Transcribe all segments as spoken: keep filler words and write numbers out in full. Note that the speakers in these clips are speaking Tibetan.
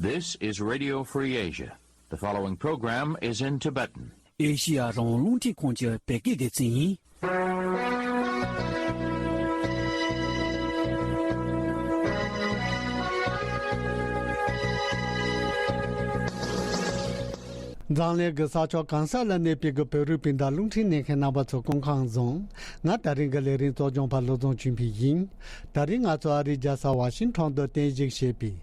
This is Radio Free Asia. The following program is in Tibetan. ཨེ་ཤི་ཡ་རང་དབང་རླུང་འཕྲིན་ཁང་གི་བོད་སྐད་སྡེ་ཚན་ཡིན། འཛམ་གླིང་གི་ས་ཕྱོགས་གང་ས་ལ་གནས་པའི་གི་བོད་རིགས་སྤུན་ཟླ་རླུང་འཕྲིན་ལེན་མཁན་རྣམ་པ་ཚོ་སྐུ་ཁམས་བཟང་། ང་ད་རིང་གི་ལས་རིམ་གཙོ་སྐྱོང་པ་བློ་བཟང་ཆོས་འཕེལ་ཡིན། ད་རིང་ང་ཚོ་ཨ་རིའི་རྒྱལ་ས་ཝ་ཤིང་ཊོན་དུ་རྟེན་གཞི་བྱས་པའི་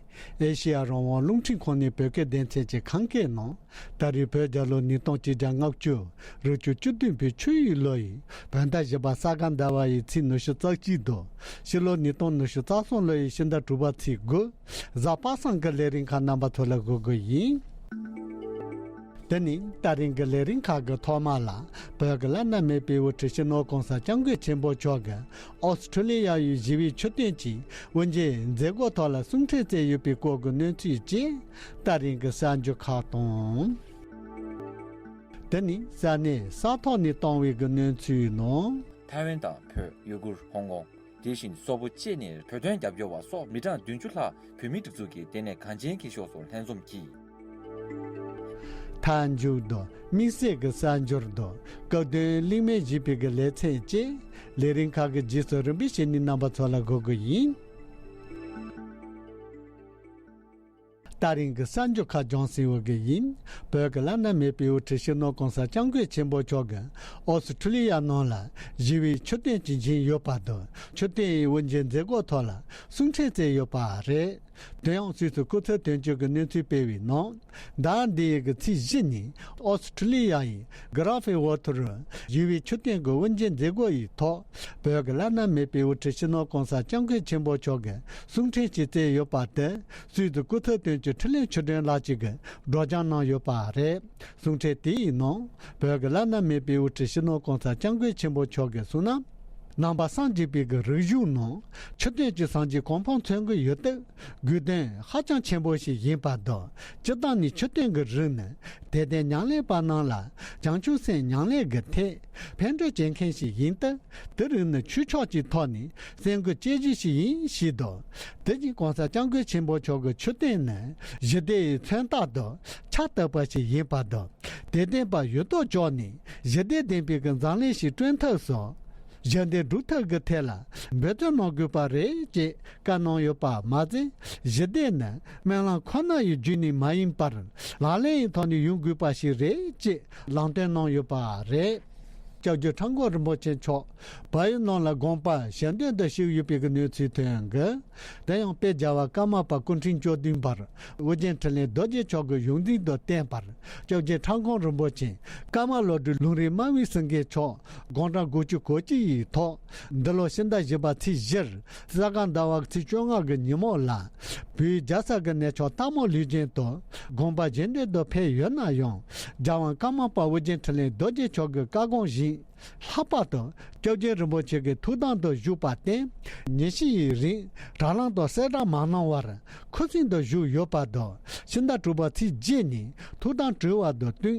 ཨེ་ཤེ་ཡ་རང་དབང་རླུང་འཕྲིན་ཁང་ནས་བོད་སྐད་སྡེ་ཚན་གྱི་ཁམས་སྐད་ནང་། ད་རེས་བོད་རྒྱལ་ལོ་ཉིས་སྟོང་གཅིག་བརྒྱ་ལྔ་བཅུ་རེ་བཅུ་བཅུ་བདུན་པའི་ཆུ་ཡོས་ལོ་ཡི་བོད་ཟླ་བཞི་པ་ས་ག་ཟླ་བ་ཡི་ཚེས་ཉི་ཤུ་རྩ་གཅིག་དང་། ཕྱི་ལོ་ཉིས་སྟོང་ཉི་ཤུ་རྩ་གསུམ་ལོ་ཡི་ཕྱི་ཟླ་དྲུག་པ་ཚེས་དགུ། གཟའ་པ་སངས་ཀྱི་ལས་རིམ་ཁག་རྣམ་པ་ཚོ་ལ་གོ་དགོས་ཡིན། དེ་ནི་ད་རིང་གི་ལས་རིམ་ཁག་གི་ཐོག་མ་ལ། བོད་ཀྱི་བླ་ན་མེད་པའི་དབུ་ཁྲིད་སྤྱི་ནོར་༸གོང་ས་༸སྐྱབས་མགོན་ཆེན་པོ་མཆོག་གིས་ཨོ་སི་ཁྲུ་ལི་ཡ་ཡི་ཞི་བའི་མཆོད་རྟེན་གྱི་དབུ་འབྱེད་མཛད་སྒོ་ཐོག་ལ་གསུང་འཕྲིན་བསྩལ་ཡོད་པའི་སྐོར་གྱི་གནས་ཚུལ་བཅས་ད་རིང་གི་གསར་འགྱུར་ཁག་དང་། དེ་ནི་ས་གནས་ས་ཐོག་ནས་བཏང་བའི་གི་གནས་ཚུལ་ནང་། ཐའེ་ཝན་དང་བོད། ཡུ་གུར། ཧོང་ཀོང་། དེ་བཞིན་སོག་པོ་བཅས་ནས་བོད་དོན་རྒྱབ་སྐྱོར་བ་སོགས་མི་གྲངས་བདུན་ཅུ་ལྷག་བོད་མིའི་སྒྲིག་འཛུགས་ཀྱི་ལྟེ་གནས་གངས་ཅན་སྐྱིད་གཤོངས་སུ་ལྷན་འཛོམས་ཀྱིས། མཐའ་མཇུག་ཏུ་དམིགས་བསལ་གྱི་གསར་འགྱུར་དུ་སྐུ་མདུན་གླིང་སྨན་བཞེས་པའི་གི་ལེ་ཚན་བཅས་ལས་རིམ་ཁག་གི་རྗེས་སུ་རིམ་པས་བཤད་ནི་རྣམ་པ་ཚོ་ལ་གོ་དགོས་ཡིན། ད་རིང་གི་གསར་འགྱུར་ཁག་སྦྱོང་སྲིང་འོག་གི་ཡིན། བོད་ཀྱི་བླ་ན་མེད་པའི་དབུ་ཁྲིད་སྤྱི་ནོར་༸གོང་ས་༸སྐྱབས་མགོན་ཆེན་པོ་མཆོག་གིས་ཨོ་སི་ཁྲུ་ལི་ཡ་ནང་ལ་ཞི་བའི་མཆོད་རྟེན་གྱི་བཞེངས་ཡོད་པ་དང་མཆོད་རྟེན་ཡི་དབུ་འབྱེད་མཛད་སྒོ་ཐོག་ལ་གསུང་འཕྲིན་བསྩལ་ཡོད་པ་རེད། དེ་ཡང་སུད་སི་སྐུ་ཚབ་དོན་གཅོད་ཀྱི་གནས་ཚུལ་སྤེལ་བའི་ནང་། ཟླ་འདིའི་གི་ཚེས་བཞི་ཉིན་ཨོ་སི་ཁྲུ་ལི་ཡ་ཡི་གྷི་ར་ཧྥི་ཝོ་ཐུར་ཞི་བའི་མཆོད་རྟེན་གྱི་དབུ་འབྱེད་མཛད་སྒོ་ཡི་ཐོག་བོད་ཀྱི་བླ་ན་མེད་པའི་དབུ་ཁྲིད་སྤྱི་ནོར་༸གོང་ས་༸སྐྱབས་མགོན་ཆེན་པོ་མཆོག་གིས་གསུང་འཕྲིན་ཞིག་བསྩལ་ཡོད་པ་དེ་སུད་སི་སྐུ་ཚབ་དོན་གཅོད་འཕྲིན་ལས་ཆོས་སྒྲོན་ལགས་གཅིག་གིས་སྒྲོག་སྦྱང་གནང་ཡོད་པ་རེད། གསུང་འཕྲིན་དེའི་ནང་བོད་ཀྱི་བླ་ན་མེད་པའི་དབུ་ཁྲིད་སྤྱི་ནོར་༸གོང་ས་༸སྐྱབས་མགོན་ཆེན་པོ་མཆོག་གིས་གསུངས་ན། ནང་པ་སངས་རྒྱས་པའི་གི་རིག་གཞུང་ནང་མཆོད་རྟེན་གྱི་སངས་རྒྱས་གོ་འཕང་མཚོན་གྱི་ཡོད་སྟབས། དགོས་དོན་ཧ་ཅང་ཆེན་པོ་ཞིག་ཡིན་པ་དང་། སྤྱིར་བཏང་ནས་མཆོད་རྟེན་གྱི་རིགས་ནི་དད་ལྡན་ཉམས་ལེན་པ་རྣམས་ལ་བྱང་ཆུབ་སེམས་ཉམས་ལེན་གྱི་ཐད་ཕན་གྲོགས་བྱེད་མཁན་ཞིག་ཡིན་སྟབས། དེ་རིགས་ནི་ཆོས་ཕྱོགས་ཀྱི་ཐོག་ནས་སེམས་འགུལ་སྐྱེལ་གཞི་ཞིག་ཡིན་ཞེས་དང་། དེ་བཞིན་༸གོང་ས་༸སྐྱབས་མགོན་ཆེན་པོ་མཆོག་གི་མཆོད་རྟེན་ནི་ཞི་བདེ་ཡི་མཚོན་རྟགས་དང་ཆ་བཏགས་པ་ཞིག་ཡིན་པ་དང་། དད་ལྡན་པ་ཡོད་དོ་ཅོག་ནས་ཞི་བདེ་ལྡན་པའི་གི་འཛམ་གླིང་ཞིག་བསྐྲུན་ཐབས་སུ། ཞི་བདེ་སྒྲུབ་ཐབས་ཀྱི་ཐད་ལ་འབད་བརྩོན་གནང་དགོས་པ་རེད་ཅེས་བཀའ་གནང་ཡོད་པ་མ་ཟད། ཞི་བདེ་ནི་སྨོན་ལམ་ཁོ་ན་ཡི་བརྒྱུད་ནས་མ་ཡིན་པར་ལག་ལེན་ཡི་ཐོག་ནས་ཡོང་དགོས་པ་ཞིག་རེད་ཅེས་ལམ་སྟོན་གནང་ཡོད་པ་རེད། སྐྱབས་རྗེ་ཁྲ་འགུ་རིན་པོ་ཆེ་མཆོག་བལ་ཡུལ་ནང་ལ་དགོངས་པ་ཞལ་འདོན་དུ་གཤེགས་ཡོད་པའི་གི་གནས་ཚུལ་ཐོན་གི། དེ་ཡང་དཔལ་རྒྱལ་བ་ཀརྨ་པ་སྐུ་ཕྲེང་བཅུ་བདུན་པར་ཨོ་རྒྱན་འཕྲིན་ལས་རྡོ་རྗེ་མཆོག་གི་ཡོངས་འཛིན་དུ་བསྟེན་པར། སྐྱབས་རྗེ་ཁྲ་འགུ་རིན་པོ་ཆེ་ཀརྨ་བློ་གྲོས་ལུང་རིགས་སྨྲ་བའི་སེང་གེ་མཆོག་དགུང་གྲངས་དགུ་བཅུ་གོ་གཅིག་ཡི་ཐོག་འདི་ལོ་ཕྱི་ཟླ་བཞི་པ་ཚེས་བཞིར་ས་ག་ཟླ་བ་ཚེས་བཅོ་ལྔ་གི་ཉིན་མོ་ལ་བོད་རྒྱལ་ས་གི་གནས་མཆོག་སྟག་མོ་ལུས་སྦྱིན་དུ་དགོངས་པ་རྗེས་འདྲེན་དུ་ཕེབས་ཡོད་ན་ཡང་། རྒྱལ་དབང་ཀརྨ་པ་ཨོ་རྒྱན་འཕྲིན་ལས་རྡོ་རྗེ་མཆོག་གི་བཀའ་དགོངས་བཞིན། ལྷག་པར་དུ་སྐྱབས་རྗེ་རིན་པོ་ཆེ་གི་ཐུགས་དམ་དུ་བཞུགས་པར་བརྟེན། ཉིན་བཞི་ཡི་རིང་དྲ་ལམ་དུ་གསལ་བསྒྲགས་མ་གནང་བར་ཁུ་སིམ་དུ་བཞུགས་ཡོད་པ་དང་། ཕྱི་ཟླ་དྲུག་པ་ཚེས་བརྒྱད་ཉིན་ཐུགས་དམ་གྲོལ་བ་དང་བསྟུན་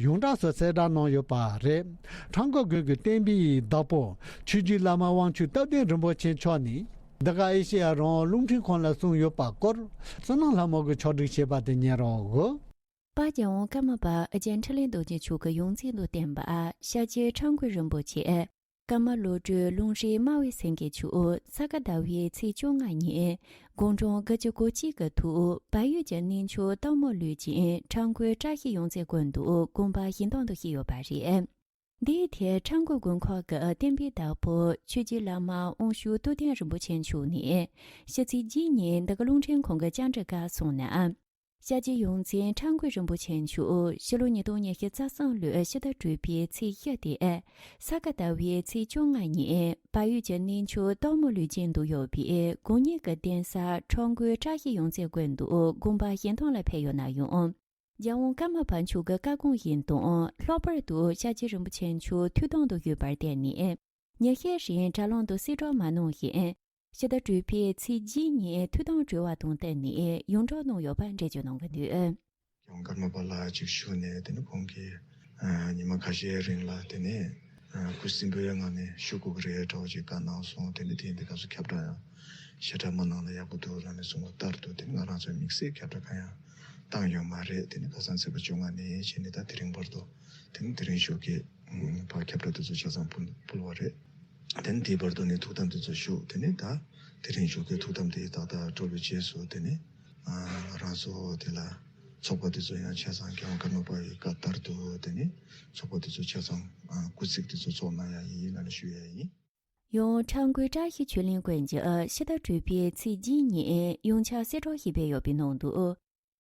ཡོངས་གྲགས་སུ་གསལ་བསྒྲགས་གནང་ཡོད་པ་རེད། ཁྲ་འགུ་དགོན་གྱི་བསྟན་པའི་བདག་པོ་ཆོས་རྗེ་བླ་མ་དབང་ཕྱུག་སྟོབས་ལྡན་རིན་པོ་ཆེ་མཆོག་ནས་འདི་ག་ཨེ་ཤེ་ཡ་རང་དབང་རླུང་འཕྲིན་ཁང་ལ་གསུངས་ཡོད་པ་སྐོར་བསོད་ནམས་ལྷ་མོ་གིས་ཕྱོགས་སྒྲིག་བྱས་པ་དེ་ཉན་རོགས། པ་རྒྱལ་དབང་ཀརྨ་པ་ཨོ་རྒྱན་འཕྲིན་ལས་རྡོ་རྗེ་མཆོག་གི་ཡོངས་འཛིན་དུ་བསྟེན་པ་ཤཱཀྱའི་ཁྲ་འགུ་རིན་པོ་ཆེ། ཀརྨ་བློ་གྲོས་ལུང་རིགས་སྨྲ་བའི་སེང་གེ་མཆོག་ས་ག་ཟླ་བའི་ཚེས་བཅོ་ལྔ་ཉིན་དགུང་གྲངས་དགུ་བཅུ་གོ་གཅིག་གི་ཐོག་བལ་ཡུལ་གྱི་གནས་མཆོག་སྟག་མོ་ལུས་སྦྱིན་ཁྲ་འགུ་བཀྲ་ཤིས་ཡོངས་འཛིན་དགོན་དུ་དགོངས་པ་བཞེས་སྟངས་དུ་བཞེས་ཡོད་པ་རེད། འདིའི་ཐད་ཁྲ་འགུ་དགོན་ཁག་གི་བསྟན་པའི་བདག་པོ་ཆོས་རྗེ་བླ་མ་དབང་ཕྱུག་རྟོགས་ལྡན་རིན་པོ་ཆེ་མཆོག་ནས་ཕྱི་ཚེས་གཅིག་ཉིན་འདི་ག་རླུང་འཕྲིན་ཁང་གི་བཅར་འདྲི་སྐབས་གསུངས་ན། ཤཱཀྱའི་ཡོངས་འཛིན་ཁྲ་འགུ་རིན་པོ་ཆེ་མཆོག་ཕྱི་ལོ་ཉིས་སྟོང་ཉི་ཤུ་རྩ་གསུམ་ལོའི་ཕྱི་ཟླ་དྲུག་པའི་ཚེས་བཞི་སྟེ། ས་ག་ཟླ་བའི་ཚེས་བཅོ་ལྔ་ཉིན་བལ་ཡུལ་གྱི་གནས་མཆོག་སྟག་མོ་ལུས་སྦྱིན་དུ་ཡོད་པའི་དགོན་གཉེར་གྱི་གདན་ས་ཁྲ་འགུ་བཀྲ་ཤིས་ཡོངས་འཛིན་དགོན་དུ་དགོངས་པ་བཞེས་སྟངས་ལ་ཕེབས་ཡོད་ན་ཡང་། རྒྱལ་དབང་ཀརྨ་པ་མཆོག་གི་བཀའ་དགོངས་བཞིན་དུ་ལྷག་པར་དུ་ཤཱཀྱའི་རིན་པོ་ཆེ་མཆོག་ཐུགས་དམ་དུ་ཡོད་པར་བརྟེན་ནས། ཉིན་ཤས་རིང་དྲ་ལམ་དུ་གསལ་བསྒྲགས་མ་གནང་ཞིང་། ཕྱི་ཟླ་དྲུག་པའི་ཚེས་གཅིག་ཉིན་ཐུགས་དམ་གྲོལ་བ་དང་བསྟུན་ནས་ཡོངས་གྲགས་གནང་ཡོད་པ་འགྲེལ་བརྗོད་གནང་གི་འདུག་རྒྱལ་དབང་ཀརྨ་པ་ལགས་ཅིག་བཞུགས་ནས། དེ་ནས་ཁོང་གིས་ཨ་ཉི་མ་ཁ་ཤས་རིང་ལ་དེ་ནས་ཨ་ཁུ་སིམ་པོའི་ངང་ནས་བཞུགས་དགོས་ཀྱི་རེད་འདྲ་བོ་ཅིག་བཀའ་གནང་སོང་། དེ་ནས་དེ་འདི་ག་ཚོད་ཁྱབ་བསྒྲགས་ཡང་ཞེ་དྲག་མ་གནང་ན་ཡག་པོ་འདུག་ལབ་ནས་གསུངས་པ་ལྟར་དུ། དེ་ནས་ང་རང་ཚོའི་དམིགས་བསལ་ཁྱབ་བསྒྲགས་གང་ཡང་ བཏང་ཡོད་མ་རེད། དེ་ནི་ཁ་སང་ཚེས་པ་བཅོ་ལྔ་ནས་བྱས་ནས་ད་དེ་རིང་བར་དུ། དེ་ནི་དེ་རིང་ཞོགས་ཀས་ཕར་ཁྱབ་བསྒྲགས་དེ་ཚོ་ཆ་ཚང་ཕུལ་ཕུལ་བ་རེད། དེ་ནི་དེའི་བར་དུ་ནི་ཐུགས་དམ་དེ་ཚོ་བཞུགས། དེ་ནི་ད་དེ་རིང་ཞོགས་ཀས་ཐུགས་དམ་དེ་ཏག་ཏག་གྲོལ་བའི་རྗེས་སུ། དེ་ནི་ང་རང་ཚོ་དེ་ལ་ཚོགས་པ་དེ་ཚོ་ཡང་ཆ་ཚང་རྒྱལ་དབང་ཀརྨ་པ་ཡི་བཀའ་ལྟར་དུ། དེ་ནི་ཚོགས་པ་དེ་ཚོ་ཆ་ཚང་སྐུ་ཚེགས་དེ་ཚོ་ཚོགས་གནང་ཡ་ཡིན་ལབ་ནས་ཞུ་ཡ་ཡིན། ཡང་ཁྲ་འགོའི་བཀྲ་ཤིས་ཆོས་གླིང་དགོན་གྱི་ཕྱི་ཟླ་དྲུག་པའི་ཚེས་གཅིག་ཉིན་ཡོངས་ཁྱབ་གསལ་བསྒྲགས་ཤིག་སྤེལ་ཡོད་པའི་ནང་དུ།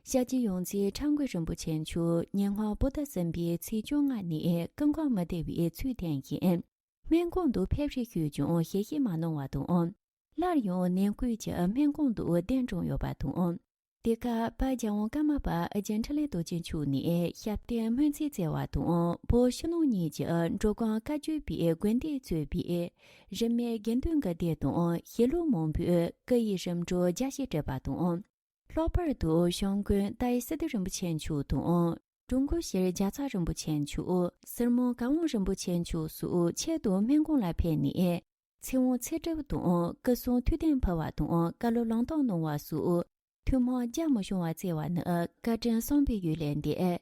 ཤར་རྒྱུད་ཡོངས་འཛིན་ཁྲ་འགོ་རིན་པོ་ཆེ་མཆོག་ཉེ་སྔོན་བོད་ཟླ་གསུམ་པའི་ཚེས་བཅོ་ལྔ་ནས་སྐུ་འཁོར་མི་བདེ་བའི་ཚུལ་བསྟན་བཞིན། སྨན་ཁང་དུ་ཕེབས་རེས་ཞུས་ཀྱང་ཞལ་བཞེས་མ་གནང་བ་དང་། སླར་ཡང་ནད་འགོས་ཀྱིས་སྨན་ཁང་དུ་གདན་དྲངས་ཡོད་པ་དང་། དེ་ཁར་དཔལ་རྒྱལ་དབང་ཀརྨ་པ་ཨ་ཅེ་འཕྲིན་ལས་རྡོ་རྗེ་མཆོག་ནས་ཞབས་བརྟན་སྨོན་ཚིག་བསྩལ་བ་དང་། བོད་ཕྱི་ནང་གཉིས་ཀྱི་འགྲོ་ཁུངས་བཀའ་བརྒྱུད་པའི་དགོན་སྡེས་གཙོས་པའི་རིས་མེད་དགེ་འདུན་གྱི་སྡེ་དང་ཞལ་ལུང་མང་པོས་བཀའ་ཡི་རིམ་གྲོ་རྒྱས་བཤད་གྲུབ་པ་དང་། ལྷག་པར་དུ་ཞང་དགོན་ཏཱའི་སི་ཏུ་རིན་པོ་ཆེ་མཆོག་དང་། དྲུང་འགོ་ཤེར་རྒྱ་ཚ་རིན་པོ་ཆེ་མཆོག་སིར་མོ་གར་དབང་རིན་པོ་ཆེ་མཆོག་སོགས་ཆེད་དུ་སྨན་ཁང་ལ་ཕེབས་ནས། ཚེ་དབང་ཚེ་སྒྲུབ་དང་སྐུ་གསུང་ཐུགས་རྟེན་ཕུལ་བ་དང་། བཀའ་སློབ་ལམ་སྟོན་གནང་བ་སོགས་ཐུན་མོང་རྒྱ་མི་ཆུང་བ་བསྩལ་བ་ནི་བཀའ་དྲིན་བསམ་པའི་ཡུལ་ལས་འདས།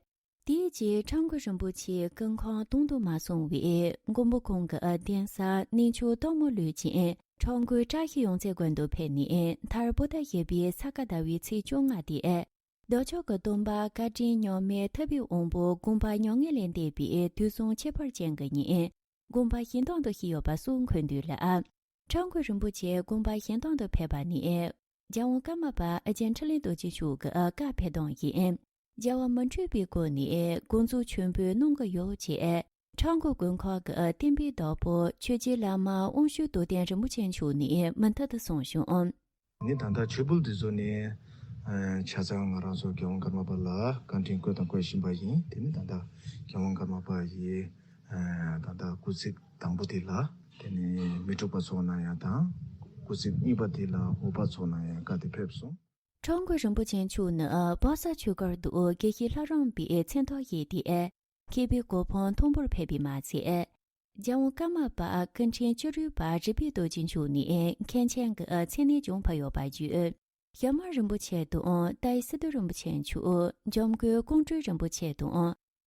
དེའི་རྗེས་ཁྲ་འགོ་རིན་པོ་ཆེའི་སྐུ་ཁམས་དྭངས་དུ་མ་སོང་བས། མགོན་པོ་ཁོང་གི་གདན་ས་གནས་མཆོག་སྟག་མོ་ལུས་ཅིང་ཁྲ་འགོའི་བཀྲ་ཤིས་ཡོངས་འཛིན་དགོན་དུ་ཕེབས་ནས། མཐར་བོད་ཟླ་བཞི་པའི་ས་ག་ཟླ་བའི་ཚེས་བཅོ་ལྔ་སྟེ། ལྡོག་ཕྱོགས་ཀྱི་སྟོན་པ་བཀའ་དྲིན་མྱུར་མེད་ཐུབ་པའི་དབང་པོ་དགོངས་པ་མྱ་ངན་ལས་འདས་པའི་དུས་བཟང་ཁྱད་པར་ཅན་གྱི་ཉིན། དགོངས་པ་བཞེས་ཐང་དུ་གཤེགས་ཡོད་པ་སོགས་འཁོད་འདུག་ལ། ཁྲ་འགོ་རིན་པོ་ཆེ་དགོངས་པ་བཞེས་ཐང་དུ་ཕེབས་པ་ནི། རྒྱལ་དབང་ཀརྨ་པ་ཨ་ཅེ་འཕྲིན་ལས་རྡོ་རྗེ་མཆོག་གི་བཀའ་ཕེབས་ཐང་ཡིན། རྒྱལ་བ་མུ་འཁྲུགས་པའི་སྒོ་ནས་དགོངས་རྫོགས་ཆེན་པོ་གནང་གི་ཡོད་ཅེས། ཁྲ་འགོ་དགོན་ཁག་གི་བསྟན་པའི་བདག་པོ་ཆོས་རྗེ་བླ་མ་དབང་ཕྱུག་རྡོར་གདན་རིན་པོ་ཆེ་མཆོག་ནས་མུ་མཐུད་དུ་གསུངས་བྱུང་། ནི་ད་ལྟ་ཆོས་འབུལ་འདི་ཚོ་ནི། ཨ། ཆ་ཚང་ང་རང་ཚོ་རྒྱལ་དབང་ཀརྨ་པ་ལ་བཀའ་དྲིན་བསྐུལ་དང་བསྐུལ་བཞིན་པ་ཡིན། དེ་ནི་ད་ལྟ་རྒྱལ་དབང་ཀརྨ་པ་ཡི། ཨ། ད་ལྟ་སྐུ་ཚིགས་དང་པོ་དེ་ལ། དེ་ནི་མི་འཁྲུགས་པ་ཚོགས་གནང་ཡ་དང་། སྐུ་ཚིགས་གཉིས་པ་དེ་ལ་འོ་བ་ཚོགས་གནང་ཡ་བཀའ་དེ་ཕེབས་སོང་། ཁྲ་འགོ་རིན་པོ་ཆེ་མཆོག་ནི་བོད་ས་ཆོས་སྒར་དུ་དགེ་བཤེས་ལྷ་རམས་པའི་མཚན་ཐོགས་བཞེས་ཏེ། མཁས་པའི་གོ་འཕང་མཐོན་པོར་ཕེབས་པས་མ་ཚད། རྒྱལ་དབང་ཀརྨ་པ་སྐུ་ཕྲེང་བཅུ་དྲུག་པ་རིག་པའི་རྡོ་རྗེ་མཆོག་ནས་མཁན་ཆེན་གྱི་མཚན་གནས་ཀྱང་ཕུལ་ཡོད་པ་བརྒྱུད། ཞྭ་དམར་རིན་པོ་ཆེ་དང་ཏཱའི་སི་ཏུ་རིན་པོ་ཆེ་མཆོག་འཇམ་མགོན་ཀོང་སྤྲུལ་རིན་པོ་ཆེ་དང་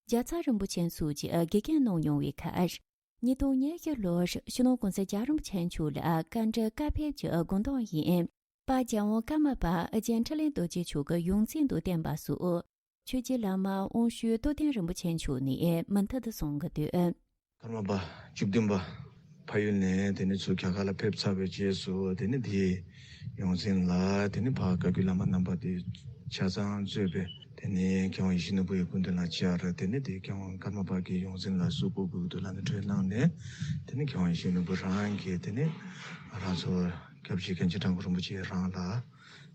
རྒྱ་ཚ་རིན་པོ་ཆེ་སོགས་ཀྱིས་དགེ་རྒན་གནང་མྱོང་བའི་ཁར། ཉིས་སྟོང་ཉེར་བཞི་ལོར་སྤྱི་ནོར་གོང་ས་རྒྱལ་བ་རིན་པོ་ཆེ་མཆོག་ལ་བཀའ་འདྲི་བཀའ་ཕེབས་ཀྱི་དགོངས་དོན་ཡིན། དཔལ་རྒྱལ་དབང་ཀརྨ་པ་ཨ་ཅེ་འཕྲིན་ལས་རྡོ་རྗེ་མཆོག་གི་ཡོངས་འཛིན་དུ་བསྟེན་པ་སོགས། ཆོས་རྗེ་བླ་མ་དབང་ཕྱུག་རྡོར་གདན་རིན་པོ་ཆེ་མཆོག་ནས་མུ་མཐུད་དུ་གསུང་གི་འདུག་ཀརྨ་པ་བཅུ་བདུན་པ་ཕ་ཡུལ་ནས་དེ་ནས་ཚུར་རྒྱ་གར་ལ་ཕེབས་ཚར་བའི་རྗེས་སུ། དེ་ནས་དེའི་ཡོངས་འཛིན་ལ་དེ་ནས་ཕར་བཀའ་བརྒྱུད་བླ་མ་རྣམ་པ་དེ་ཆ་ཚང་གཙོས་པའི། དེ་ནས་མཁས་དབང་ཡིད་བཞིན་ནོར་བུ་ཡི་སྐུ་མདུན་ལ་བཅར། དེ་ནས་དེ་མཁས་དབང་ཀརྨ་པ་གི་ཡོངས་འཛིན་ལ་སུ་བསྐོ་དགོས་འདུག་ལབ་ནས་གྲོས་གནང་ནས། དེ་ནས་མཁས་དབང་ཡིད་བཞིན་ནོར་བུ་རང་གིས་དེ་ནས་ང་རང་ཚོ་སྐྱབས་རྗེ་མཁན་ཆེན་ཁྲ་འགོ་རིན་པོ་ཆེ་རང་ལ།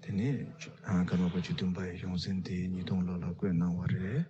དེ་ནས་ཀརྨ་པ་བཅུ་བདུན་པ་ཡི་ཡོངས་འཛིན་དེ་ཉིས་སྟོང་ལོ་ལ་བསྐོས་གནང་བ་རེད།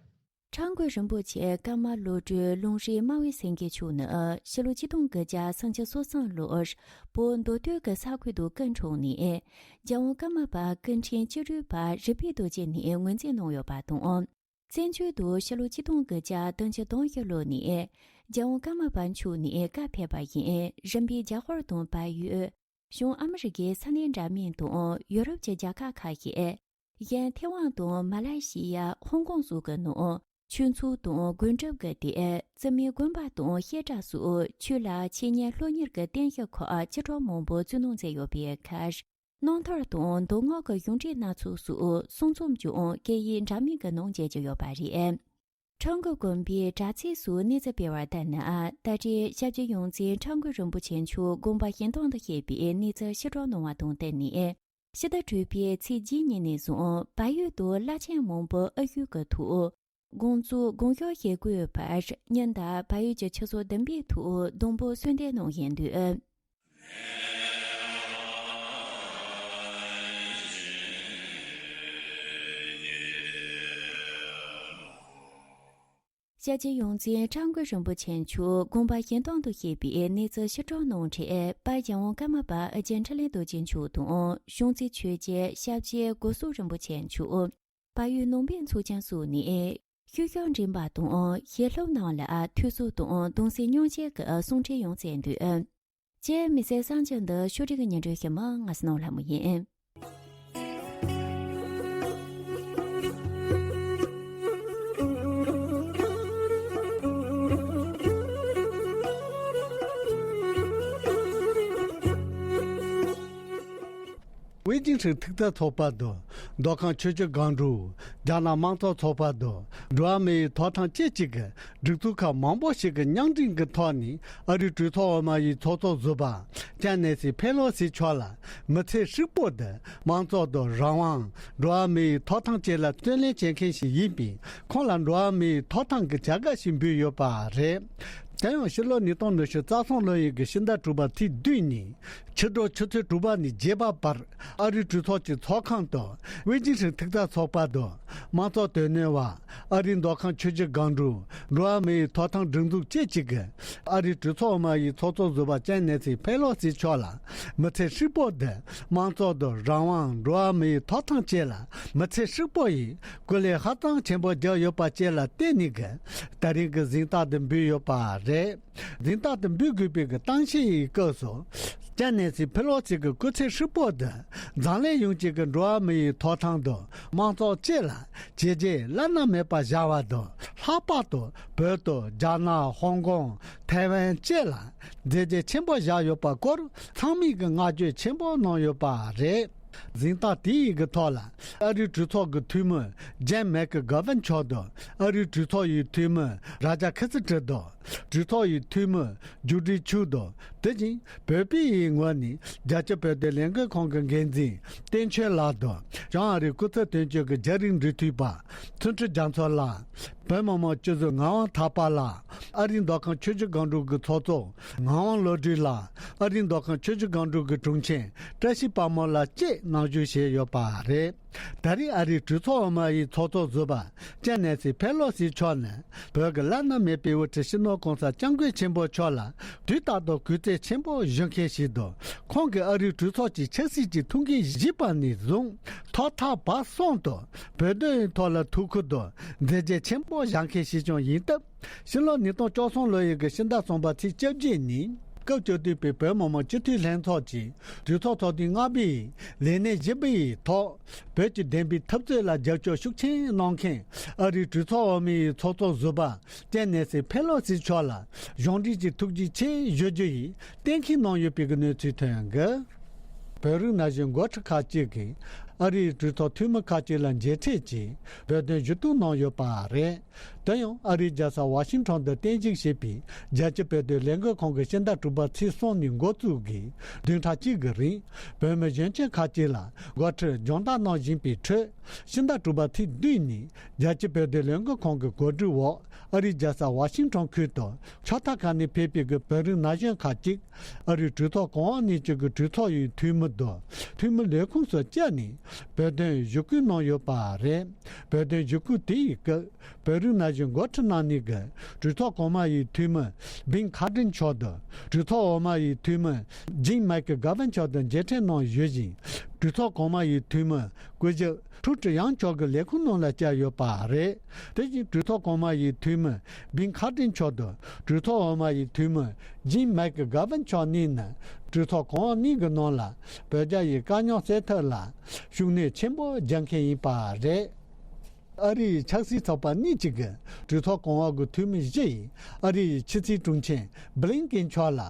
ཁྲ་འགོ་རིན་པོ་ཆེ་ཀརྨ་བློ་གྲོས་ལུང་རིགས་སྨྲ་བའི་སེང་གེ་མཆོག་ནི་ཕྱི་ལོ་ཆིག་སྟོང་དགུ་བརྒྱ་སུམ་ཅུ་སོ་གསུམ་ལོར་བོད་མདོ་སྟོད་ཀྱི་ས་ཁུལ་དུ་སྐུ་འཁྲུངས་ནས། རྒྱལ་དབང་ཀརྨ་པ་སྐུ་ཕྲེང་བཅུ་དྲུག་པ་རིག་པའི་རྡོ་རྗེ་ནས་ངོས་འཛིན་གནང་ཡོད་པ་དང་། བཙན་བྱོལ་དུ་ཕྱི་ལོ་ཆིག་སྟོང་དགུ་བརྒྱ་བདུན་ཅུ་དོན་བཞི་ལོ་ནས་རྒྱལ་དབང་ཀརྨ་པ་མཆོག་ནས་བཀའ་ཕེབས་པ་ཡིན། རིམ་པས་རྒྱ་ཧོར་དང་བལ་ཡུལ། བྱང་ཨ་མི་རི་ཀའི་ས་གནས་འདྲ་མིན་དང་ཡོ་རོབ་ཀྱི་རྒྱལ་ཁབ་ཁག་བཞིན། ཐེ་ཝན་དང་མ་ལེ་ཤི་ཡ། ཧོང་ཀོང་སོགས་ཀྱི་ནང་ཆོས་ཚོགས་དང་དགོན་སྒྲུབ་ཀྱི་སྡེ། བཙུན་མའི་དགོན་པ་དང་བཤད་གྲྭ་སོགས་ཆོས་ལ་འཆད་ཉན་སློབ་གཉེར་གྱི་རྟེན་གཞི་ཁག་ཆེ་ཕྲ་མང་པོ་བཙུགས་གནང་མཛད་ཡོད་པའི་ཁར། རྣམ་ཐར་དང་མདོ་སྔགས་ཀྱི་གཞུང་འགྲེལ་སྣ་ཚོགས་སོགས་གསུང་རྩོམ་ཀྱང་སྐད་ཡིག་འདྲ་མིན་གྱི་ནང་མཇལ་རྒྱུ་ཡོད་པ་རེད། ཁྲ་འགོ་དགོན་པའི་དྲ་ཚིགས་སུ་གནས་ཚུལ་སྤེལ་བར་ལྟར་ན། ད་རེས་སྐྱབས་རྗེ་ཡོངས་འཛིན་ཁྲ་འགོ་རིན་པོ་ཆེ་མཆོག་དགོངས་པ་བཞེས་ཐང་དུ་གཤེགས་པའི་གནས་ཚུལ་ཕྱིར་སྒྲོག་གནང་བ་དང་བསྟུན་ནས། ཕྱི་ཟླ་དྲུག་པའི་ཚེས་གཅིག་ཉིན་ནས་བཟུང་བལ་ཡུལ་དུ་བླ་ཆེན་མང་པོ་ཨ་ཡུལ་གྱི་ཐོག་དགོངས་རྫོགས་དགོངས་ཞུ་བཞེས་དགོས་པར་ཉིན་ལྟར་བལ་ཡུལ་གྱི་ཆོས་ཚོགས་བདུན་པའི་ཐོག་སྡོང་པོ་གསོལ་འདེབས་གནང་བཞིན་འདུག་སྐྱབས་རྗེ་ཡོངས་འཛིན་ཁྲ་འགོ་རིན་པོ་ཆེ་མཆོག་དགོངས་པ་བཞེས་ཐང་དུ་གཤེགས་པའི་གནས་ཚུལ་ཕྱིར་སྒྲོག་གནང་འཕྲལ། དཔལ་རྒྱལ་དབང་ཀརྨ་པ་ཨ་ཅེ་འཕྲིན་ལས་རྡོ་རྗེ་མཆོག་དང་། གཞུང་རྩེ་ཆོས་རྗེ་སྐྱབས་རྗེ་སྒོ་སོག་རིན་པོ་ཆེ་མཆོག་བལ་ཡུལ་ནང་པའི་ཚོགས་ཆེན་སོགས་ནས་ཤུལ་བཞག་འདྲེན་པ་དང་ཞལ་སློབ་རྣམས་ལ་ཐུགས་གསོ་དང་གདུང་སེམས་མཉམ་སྐྱེད་ཀྱི་གསུང་འཕྲིན་ཡང་བསྩལ་འདུག་ཅེས་མི་ཚེའི་གསར་འགྱུར་འདི་ཕྱོགས་སྒྲིག་གི་སྙན་སྒྲོན་ཞུ་མི་ང་སྣང་ལྷ་མོ་ཡིན། པེ་ཅིང་ཧྲིན་ཐུགས་གཏད་ཚོགས་པ་དང་། མདོ་ཁམས་ཆུ་བཞི་སྒང་དྲུག་རྒྱ་ནག་དམངས་གཙོ་ཚོགས་པ་དང་། འགྲོ་བ་མིའི་ཐོབ་ཐང་བཅས་བཅས་ཀྱི་སྒྲིག་འཛུགས་ཁག་མང་པོ་ཞིག་གིས་མཉམ་འབྲེལ་གྱི་ཐོག་ནས་ཨ་རིའི་གྲོས་ཚོགས་འོག་མ་ཡི་ཚོགས་གཙོ་ཟུར་པ་ཅན་ནེ་སི་ཕེ་ལོ་སི་མཆོག་ལ་མི་ཚེ་ཧྲིལ་པོ་འདི་དམངས་གཙོ་དང་རང་དབང་། འགྲོ་བ་མིའི་ཐོབ་ཐང་བཅས་ལ་བརྩོན་ལེན་བྱེད་མཁན་ཞིག་ཡིན་པས། ཁོང་ལ་འགྲོ་བ་མིའི་ཐོབ་ཐང་གི་བྱ་དགའ་ཞིག་འབུལ་ཡོད་པ་རེད། དེ་ཡང་ཕྱི་ལོ་ཉིས་སྟོང་ཉི་ཤུ་རྩ་གསུམ་ལོ་ཡི་གི་ཕྱི་ཟླ་དྲུག་པ་ཚེས་བདུན་ཉིན། ཕྱི་དྲོ་ཆུ་ཚོད་དྲུག་པ་ནས་བརྒྱད་པ་བར། ཨ་རིའི་གྲོས་ཚོགས་ཀྱི་ཚོགས་ཁང་དུ། པེ་ཅིང་ཧྲིན་ཐུགས་གཏད་ཚོགས་པ་དང་། དམངས་གཙོ་དོན་གཉེར་བ། ཨ་རིའི་མདོ་ཁམས་ཆུ་བཞི་སྒང་དྲུག་འགྲོ་བ་མིའི་ཐོབ་ཐང་སྒྲིག་འཛུགས་བཅས་བཅས་ཀྱིས། ཨ་རིའི་གྲོས་ཚོགས་འོག་མ་ཡི་ཚོགས་གཙོ་ཟུར་པ་ཅན་ནེ་སི་ཕེ་ལོ་སི་མཆོག་ལ། མི་ཚེ་ཧྲིལ་པོ་འདི་དམངས་གཙོ་དང་རང་དབང་། འགྲོ་བ་མིའི་ཐོབ་ཐང་བཅས་ལ་མི་ཚེ་ཧྲིལ་པོ་ཡི་སྐུ་ལས་ཧ་ཅང་ཆེན་པོ་བརྒྱབ་ཡོད་པ་བཅས་ལ་བརྟེན་ནས་ཀྱི་ད་རིང་གི་གཟེངས་རྟགས་འདི་འབུལ་ཡོད་པ་རེད། གཟེངས་རྟགས་དེ་འབུལ་དགོས་པའི་གི་གཏམ་བཤད་ཡི་སྐབས་སུ། ཅན་ནེ་སི་ཕེ་ལོ་སི་གི་སྐུ་ཚེ་ཧྲིལ་པོ་དེ་འཛམ་གླིང་ཡོངས་ཀྱི་གི་འགྲོ་བ་མི་ཡི་ཐོབ་ཐང་དང་དམངས་གཙོ་བཅས་ལ་བྱས་རྗེས་བླ་ན་མེད་པ་བཞག་པ་དང་། ལྷག་པར་དུ་བོད་དང་རྒྱ་ནག་ཧོང་ཀོང་ཐའེ་ཝན་བཅས་ལ་མཛད་རྗེས་ཆེན་པོ་བཞག་ཡོད་པ་སྐོར་ཚང་མས་ཀྱི་བསྔགས་བརྗོད་ཆེན་པོ་གནང་ཡོད་པ་རེད། གཟེངས་རྟགས་དེའི་གི་ཐོག་ལ་ཨ་རིའི་གྲོས་ཚོགས་ཀྱི་འཐུས་མི་ཇན་མེག་གྷ་ཝན་མཆོག་དང་། ཨ་རིའི་གྲོས་ཚོགས་ཡི་འཐུས་མི་རཱ་ཇཱ་ཁི་སི་ཏྲི་དང་། གྲོས་ཚོགས་ཡི་འཐུས་མི་ཇུ་ཌི་ཆུ་དང་། དེ་བཞིན་བོད་པའི་ཡི་ངོས་ནས་རྒྱལ་སྤྱི་བོད་དོན་ལས་འགུལ་ཁང་གི་འགན་འཛིན་བསྟན་ཆོས་ལགས་དང་། བྱང་ཨ་རིའི་སྐུ་ཚབ་དོན་གཅོད་ཀྱི་རྒྱ་རིགས་འབྲེལ་མཐུད་པ་ཚུལ་ཁྲིམས་རྒྱ་མཚོ་ལགས། བོད་མི་མང་སྤྱི་ཟུར་ངག་དབང་ཐར་པ་ལགས། ཨ་རིའི་མདོ་ཁམས་ཆུ་བཞི་སྒང་དྲུག་གི་ཚོགས་གཙོ་ངག་དབང་བློ་གྲོས་ལགས། ཨ་རིའི་མདོ་ཁམས་ཆུ་བཞི་སྒང་དྲུག་གི་དྲུང་ཆེ་བཀྲ་ཤིས་དཔལ་མོ་ལགས་བཅས་གནང་བཞུགས་བྱས་ཡོད་པ་རེད། ད་རེས་ཨ་རིའི་གྲོས་ཚོགས་འོག་མ་ཡི་ཚོགས་གཙོ་ཟུར་པ་ཅན་ནེ་སི་ཕེ་ལོ་སི་མཆོག་ནི་བོད་ཀྱི་བླ་ན་མེད་པའི་དབུ་ཁྲིད་སྤྱི་ནོར་༸གོང་ས་༸སྐྱབས་མགོན་ཆེན་པོ་མཆོག་ལ་དུས་རྟག་ཏུ་གུས་བརྩི་ཆེན་པོ་ཞུ་མཁན་ཞིག་འདུག་ཁོང་གིས་ཨ་རིའི་གྲོས་ཚོགས་ཀྱི་ཆབ་སྲིད་ཀྱི་ཐུགས་འགན་བཞེས་པ་ནས་བཟུང་ཐོག་མཐའ་བར་གསུམ་དུ་བོད་དོན་ཐོག་ལ་ཐུགས་ཁུར་དང་མཛད་རྗེས་ཆེན་པོ་བཞག་མཁན་ཞིག་ཀྱང་ཡིན་སྟབས། ཕྱི་ལོ་ཉིས་སྟོང་བཅུ་གསུམ་ལོ་ཡི་གི་ཕྱི་ཟླ་གསུམ་པ་ཚེས་བཅོ་བརྒྱད་ཉིན་སྐབས་བཅུ་བདུན་པའི་བོད་མི་མང་སྤྱི་འཐུས་ལྷན་ཚོགས་ཀྱི་གྲོས་ཚོགས་ཚོགས་ཐེངས་ལྔ་པའི་ལས་གནས་བཞི་པའི་ཐོག་བོད་ཀྱི་བདེན་པའི་འཐབ་རྩོད་ལ་རྒྱབ་སྐྱོར་ཤུགས་ཆེན་གནང་མཁན་ཨ་རིའི་གྲོས་ཚོགས་འོག་མའི་ཚོགས་གཙོ་ཟུར་པ་ཅན་ནེ་སི་ཕེ་ལོ་སི་མཆོག་ལ་གཞུང་འབྲེལ་གྱི་ཐུགས་རྗེ་ཆེ་ཞུ་རྒྱུ་ཡིན། གཏན་འཁེལ་གནང་ཡོད་པའི་གནས་ཚུལ་ཐོན་གི། བོད་རིགས་ན་གཞོན་འགོ་ཁྲིད་ཁག་ཅིག་གིས་ཨ་རིའི་གྲོས་ཚོགས་འཐུས་མི་ཁག་ཅིག་ལ་མཇལ་འཕྲད་ཀྱིས་བོད་དོན་ཞུ་གཏུག་གནང་ཡོད་པ་རེད། དེ་ཡང་ཨ་རིའི་རྒྱལ་ས་ཝ་ཤིང་ཊོན་དུ་རྟེན་གཞི་བྱས་པའི་རྒྱལ་སྤྱི་བོད་དོན་ལས་འགུལ་ཁང་གི་ཕྱི་ཟླ་དྲུག་པ་ཚེས་གསུམ་ནས་འགོ་བཙུགས་ཀྱིས་བདུན་ཕྲག་གཅིག་གི་རིང་བོད་མི་གཞོན་སྐྱེས་ཁག་ཅིག་ལ་འགོ་ཁྲིད་སྦྱོང་བརྡར་གནང་བཞིན་པའི་ཁྲོད། ཕྱི་ཟླ་དྲུག་པ་ཚེས་བདུན་ཉིན་རྒྱལ་སྤྱི་བོད་དོན་ལས་འགུལ་ཁང་གི་གོ་སྒྲིག་འོག་ཨ་རིའི་རྒྱལ་ས་ཝ་ཤིང་ཊོན་ཁུལ་དུ་ཕྱོགས་མཐའ་ཁག་ནས་ཕེབས་པའི་གི་བོད་རིགས་ན་གཞོན་ཁག་ཅིག་ཨ་རིའི་གྲོས་ཚོགས་གོང་འོག་གཉིས་ཀྱི་གི་གྲོས་ཚོགས་ཡི་འཐུས་མི་དང་འཐུས་མི་ལས་ཁུངས་སུ་བཅར་ནས་བོད་དོན་ཞུ་སྐུལ་གནང་ཡོད་པ་རེད། བོད་དོན་ཞུ་སྐུལ་དེ་ཡི་སྐབས་བོད་རིགས་ན་གཞོན་འགོ་ཁྲིད་རྣམ་གཉིས་ཀྱིས་གྲོས་ཚོགས་གོང་མ་ཡི་འཐུས་མི་བིན་ཁ་ཏྲིན་མཆོག་དང་གྲོས་ཚོགས་འོག་མ་ཡི་འཐུས་མི་ཇིན་མེག་གྷ་ཝན་མཆོག་དང་མཇལ་འཕྲད་གནང་ཡོད་ཅིང་། གྲོས་ཚོགས་གོང་མ་ཡི་འཐུས་མི་སྐུ་ཞབས་ཁྲུའུ་ཀྲི་ཡང་མཆོག་གི་ལས་ཁུངས་ནང་ལ་བཅར་ཡོད་པ་རེད། དེ་བཞིན་གྲོས་ཚོགས་གོང་མ་ཡི་འཐུས་མི་བིན་ཁ་ཏྲིན་མཆོག་དང་གྲོས་ཚོགས་འོག་མ་ཡི་འཐུས་མི་ཇིན་མེག་གྷ་ཝན་མཆོག་གཉིས་ནི་གྲོས་ཚོགས་གོང་འོག་གཉིས་ཀྱི་ནང་ལ་བོད་རྒྱ་ཡི་དཀའ་རྙོག་སེལ་ཐབས་ལ་ཤུགས་སྣོན་ཆེན་པོ་རྒྱག་མཁན་ཡིན་པ་རེད། ཨ་རིའི་ཆབ་སྲིད་ཚོགས་པ་གཉིས་ཀྱི་གྲོས་ཚོགས་གོང་འོག་གི་འཐུས་མི་བཞི་ཡིས་ཨ་རིའི་ཕྱི་སྲིད་དྲུང་ཆེ་བྷི་ལིན་ཀེན་མཆོག་ལ་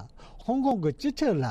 ཧོང་ཀོང་གི་སྤྱི་ཁྱབ་ལ་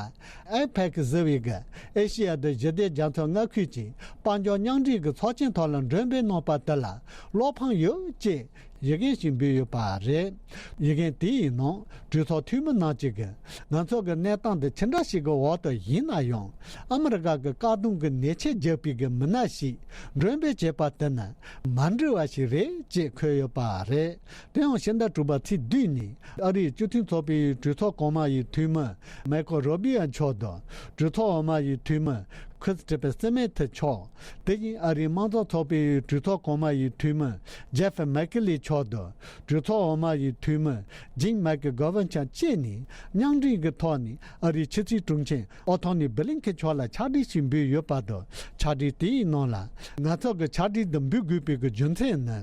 ཨེ་པེག་ཟེར་བའི་གི་ཨེ་ཤེ་ཡ་དང་ཞི་བདེ་རྒྱ་མཚོ་མངའ་ཁུལ་གྱི་དཔལ་འབྱོར་མཉམ་འབྲེལ་གྱི་ཚོགས་ཆེན་ཐོག་ལ་མགྲོན་འབོད་གནང་པ་དེ་ལ་བློ་ཕམ་ཡོད་ཅེས་ཡི་གེ་ཞིག་འབུལ་ཡོད་པ་རེད། ཡི་གེ་དེའི་ནང་གྲོས་ཚོགས་འཐུས་མི་རྣམས་ཀྱིས་གི་ང་ཚོ་གི་གནས་སྟངས་འདི་ཅི་འདྲ་ཞིག་གི་འོག་ཏུ་ཡིན་ན་ཡང་ཨ་མི་རི་ཀ་གི་བཀག་སྡོམ་གི་ཉེས་ཆད་བརྒྱབ་པའི་གི་མི་སྣ་ཞིག་མགྲོན་འབོད་བྱས་པ་དེ་ནི་མ་འགྲིག་པ་ཞིག་རེད་ཅེས་འཁོད་ཡོད་པ་རེད། དེ་ཡང་ཕྱི་ཟླ་དྲུག་པ་ཚེས་བདུན་ཉིན་ཨ་རིའི་སྤྱི་མཐུན་ཚོགས་པའི་གྲོས་ཚོགས་གོང་མ་ཡི་འཐུས་མི་མེ་ཁོ་རོ་བི་ཡ་མཆོག་དང་གྲོས་ཚོགས་འོག་མ་ཡི་འཐུས་མི་ཁུ་སི་ཏི་ཕེ་སི་མེ་ཐི་མཆོག་དེ་བཞིན་ཨ་རིའི་དམངས་གཙོ་ཚོགས་པའི་གྲོས་ཚོགས་གོང་མ་ཡི་འཐུས་མི་ཇེ་ཧྥེ་མེ་ཁི་ལི་མཆོག་དང་གྲོས་ཚོགས་འོག་མ་ཡི་འཐུས་མི་ཇིན་མེག་གྷ་ཝན་མཆོག་བཅས་ནས་མཉམ་འབྲེལ་གྱི་ཐོག་ནས་ཨ་རིའི་ཕྱི་སྲིད་དྲུང་ཆེ་ཨོ་ཐོ་ནི་བྷི་ལིན་ཁེན་མཆོག་ལ་ཕྱག་བྲིས་ཤིག་འབུལ་ཡོད་པ་དང་། ཕྱག་བྲིས་དེའི་ནང་ལ་ང་ཚོ་གི་ཕྱག་བྲིས་འདི་འབུལ་དགོས་པའི་གི་རྒྱུ་མཚན་ནི།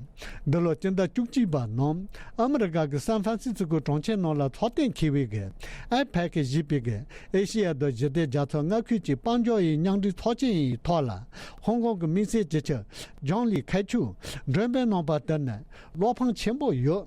འདི་ལོ་སྤྱི་ཟླ་བཅུ་གཅིག་པ་ནང་ཨ་མི་རི་ཀ་གི་སན་ཧྥ་རན་སི་སི་ཀོ་གྲོང་ཁྱེར་ནང་ལ་ཚོགས་གཏན་འཁེལ་བའི་གི་ཨེ་པེག་ཞེས་པའི་གི་ཨེ་ཤེ་ཡ་དང་ཞི་བདེ་རྒྱ་མཚོ་མངའ་ཁུལ་གྱི་དཔལ་འབྱོར་ཡི་མཉམ་འབྲེལ་ཚོགས་ཆེན་ཡི་ཐོག་ལ་ཧོང་ཀོང་གི་དམིགས་བསལ་སྤྱི་ཁྱབ་ཇོན་ལི་ཁེ་ཆུ་མགྲོན་འབོད་གནང་པ་དེ་ནི་བློ་ཕམ་ཆེན་པོ་ཡོད།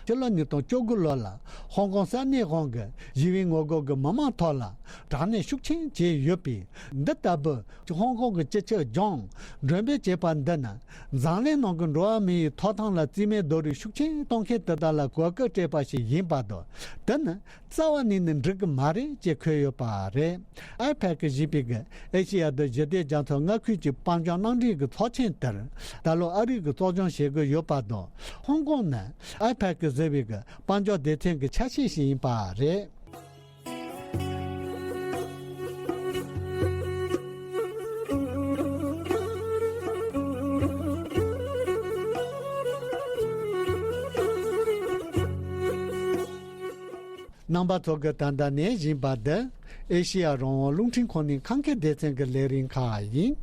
ཕྱི་ལོ་ཉིས་སྟོང་བཅུ་དགུ་ལོ་ལ་ཧོང་ཀོང་ས་གནས་དབང་གི་ཞི་བའི་ངོ་རྒོལ་གྱི་མི་མང་ཐོག་ལ་དྲག་གནོན་ཤུགས་ཆེན་བྱས་ཡོད་པས། འདི་ལྟ་བུ་ཧོང་ཀོང་གི་སྤྱི་ཁྱབ་ལྗོངས་མགྲོན་འབོད་བྱས་པ་འདི་ནི་འཛམ་གླིང་ནང་གི་འགྲོ་བ་མི་ཡི་ཐོབ་ཐང་ལ་རྩིས་མེད་རྡོ་རིང་ཤུགས་ཆེན་གཏོང་མཁན་དེ་དག་ལ་གོ་སྐབས་སྤྲད་པ་ཞིག་ཡིན་པ་དང་། དེ་ནི་རྩ་བ་ནས་ནི་འགྲིག་གི་མ་རེད་ཅེས་འཁོད་ཡོད་པ་རེད། ཨའི་པེག་གི་ཞེས་པའི་གི་ཨེ་ཤེ་ཡ་དང་ཞི་བདེ་རྒྱ་མཚོ་མངའ་ཁུལ་གྱི་དཔལ་འབྱོར་མནའ་འབྲེལ་གྱི་ཚོགས་ཆེན་དེར་ད་ལོ་ཨ་རི་གིས་གཙོ་སྐྱོང་བྱེད་ཀྱི་ཡོད་པ་དང་། ཧོང་ཀོང་ནི་ཨའི་པེག་གི་ཟེར་བའི་གི་དཔལ་འབྱོར་སྡེ་ཚན་གྱི་ཆ་ཤས་ཤིག་ཡིན་པ་རེད། རྣམ་པ་ཚོ་གིས་ད་ལྟ་ཉན་བཞིན་པ་འདི་ཨེ་ཤེ་ཡ་རང་དབང་རླུང་འཕྲིན་ཁང་ནས་ཁམས་སྐད་སྡེ་ཚན་གྱི་ལས་རིམ་ཁག་ཡིན།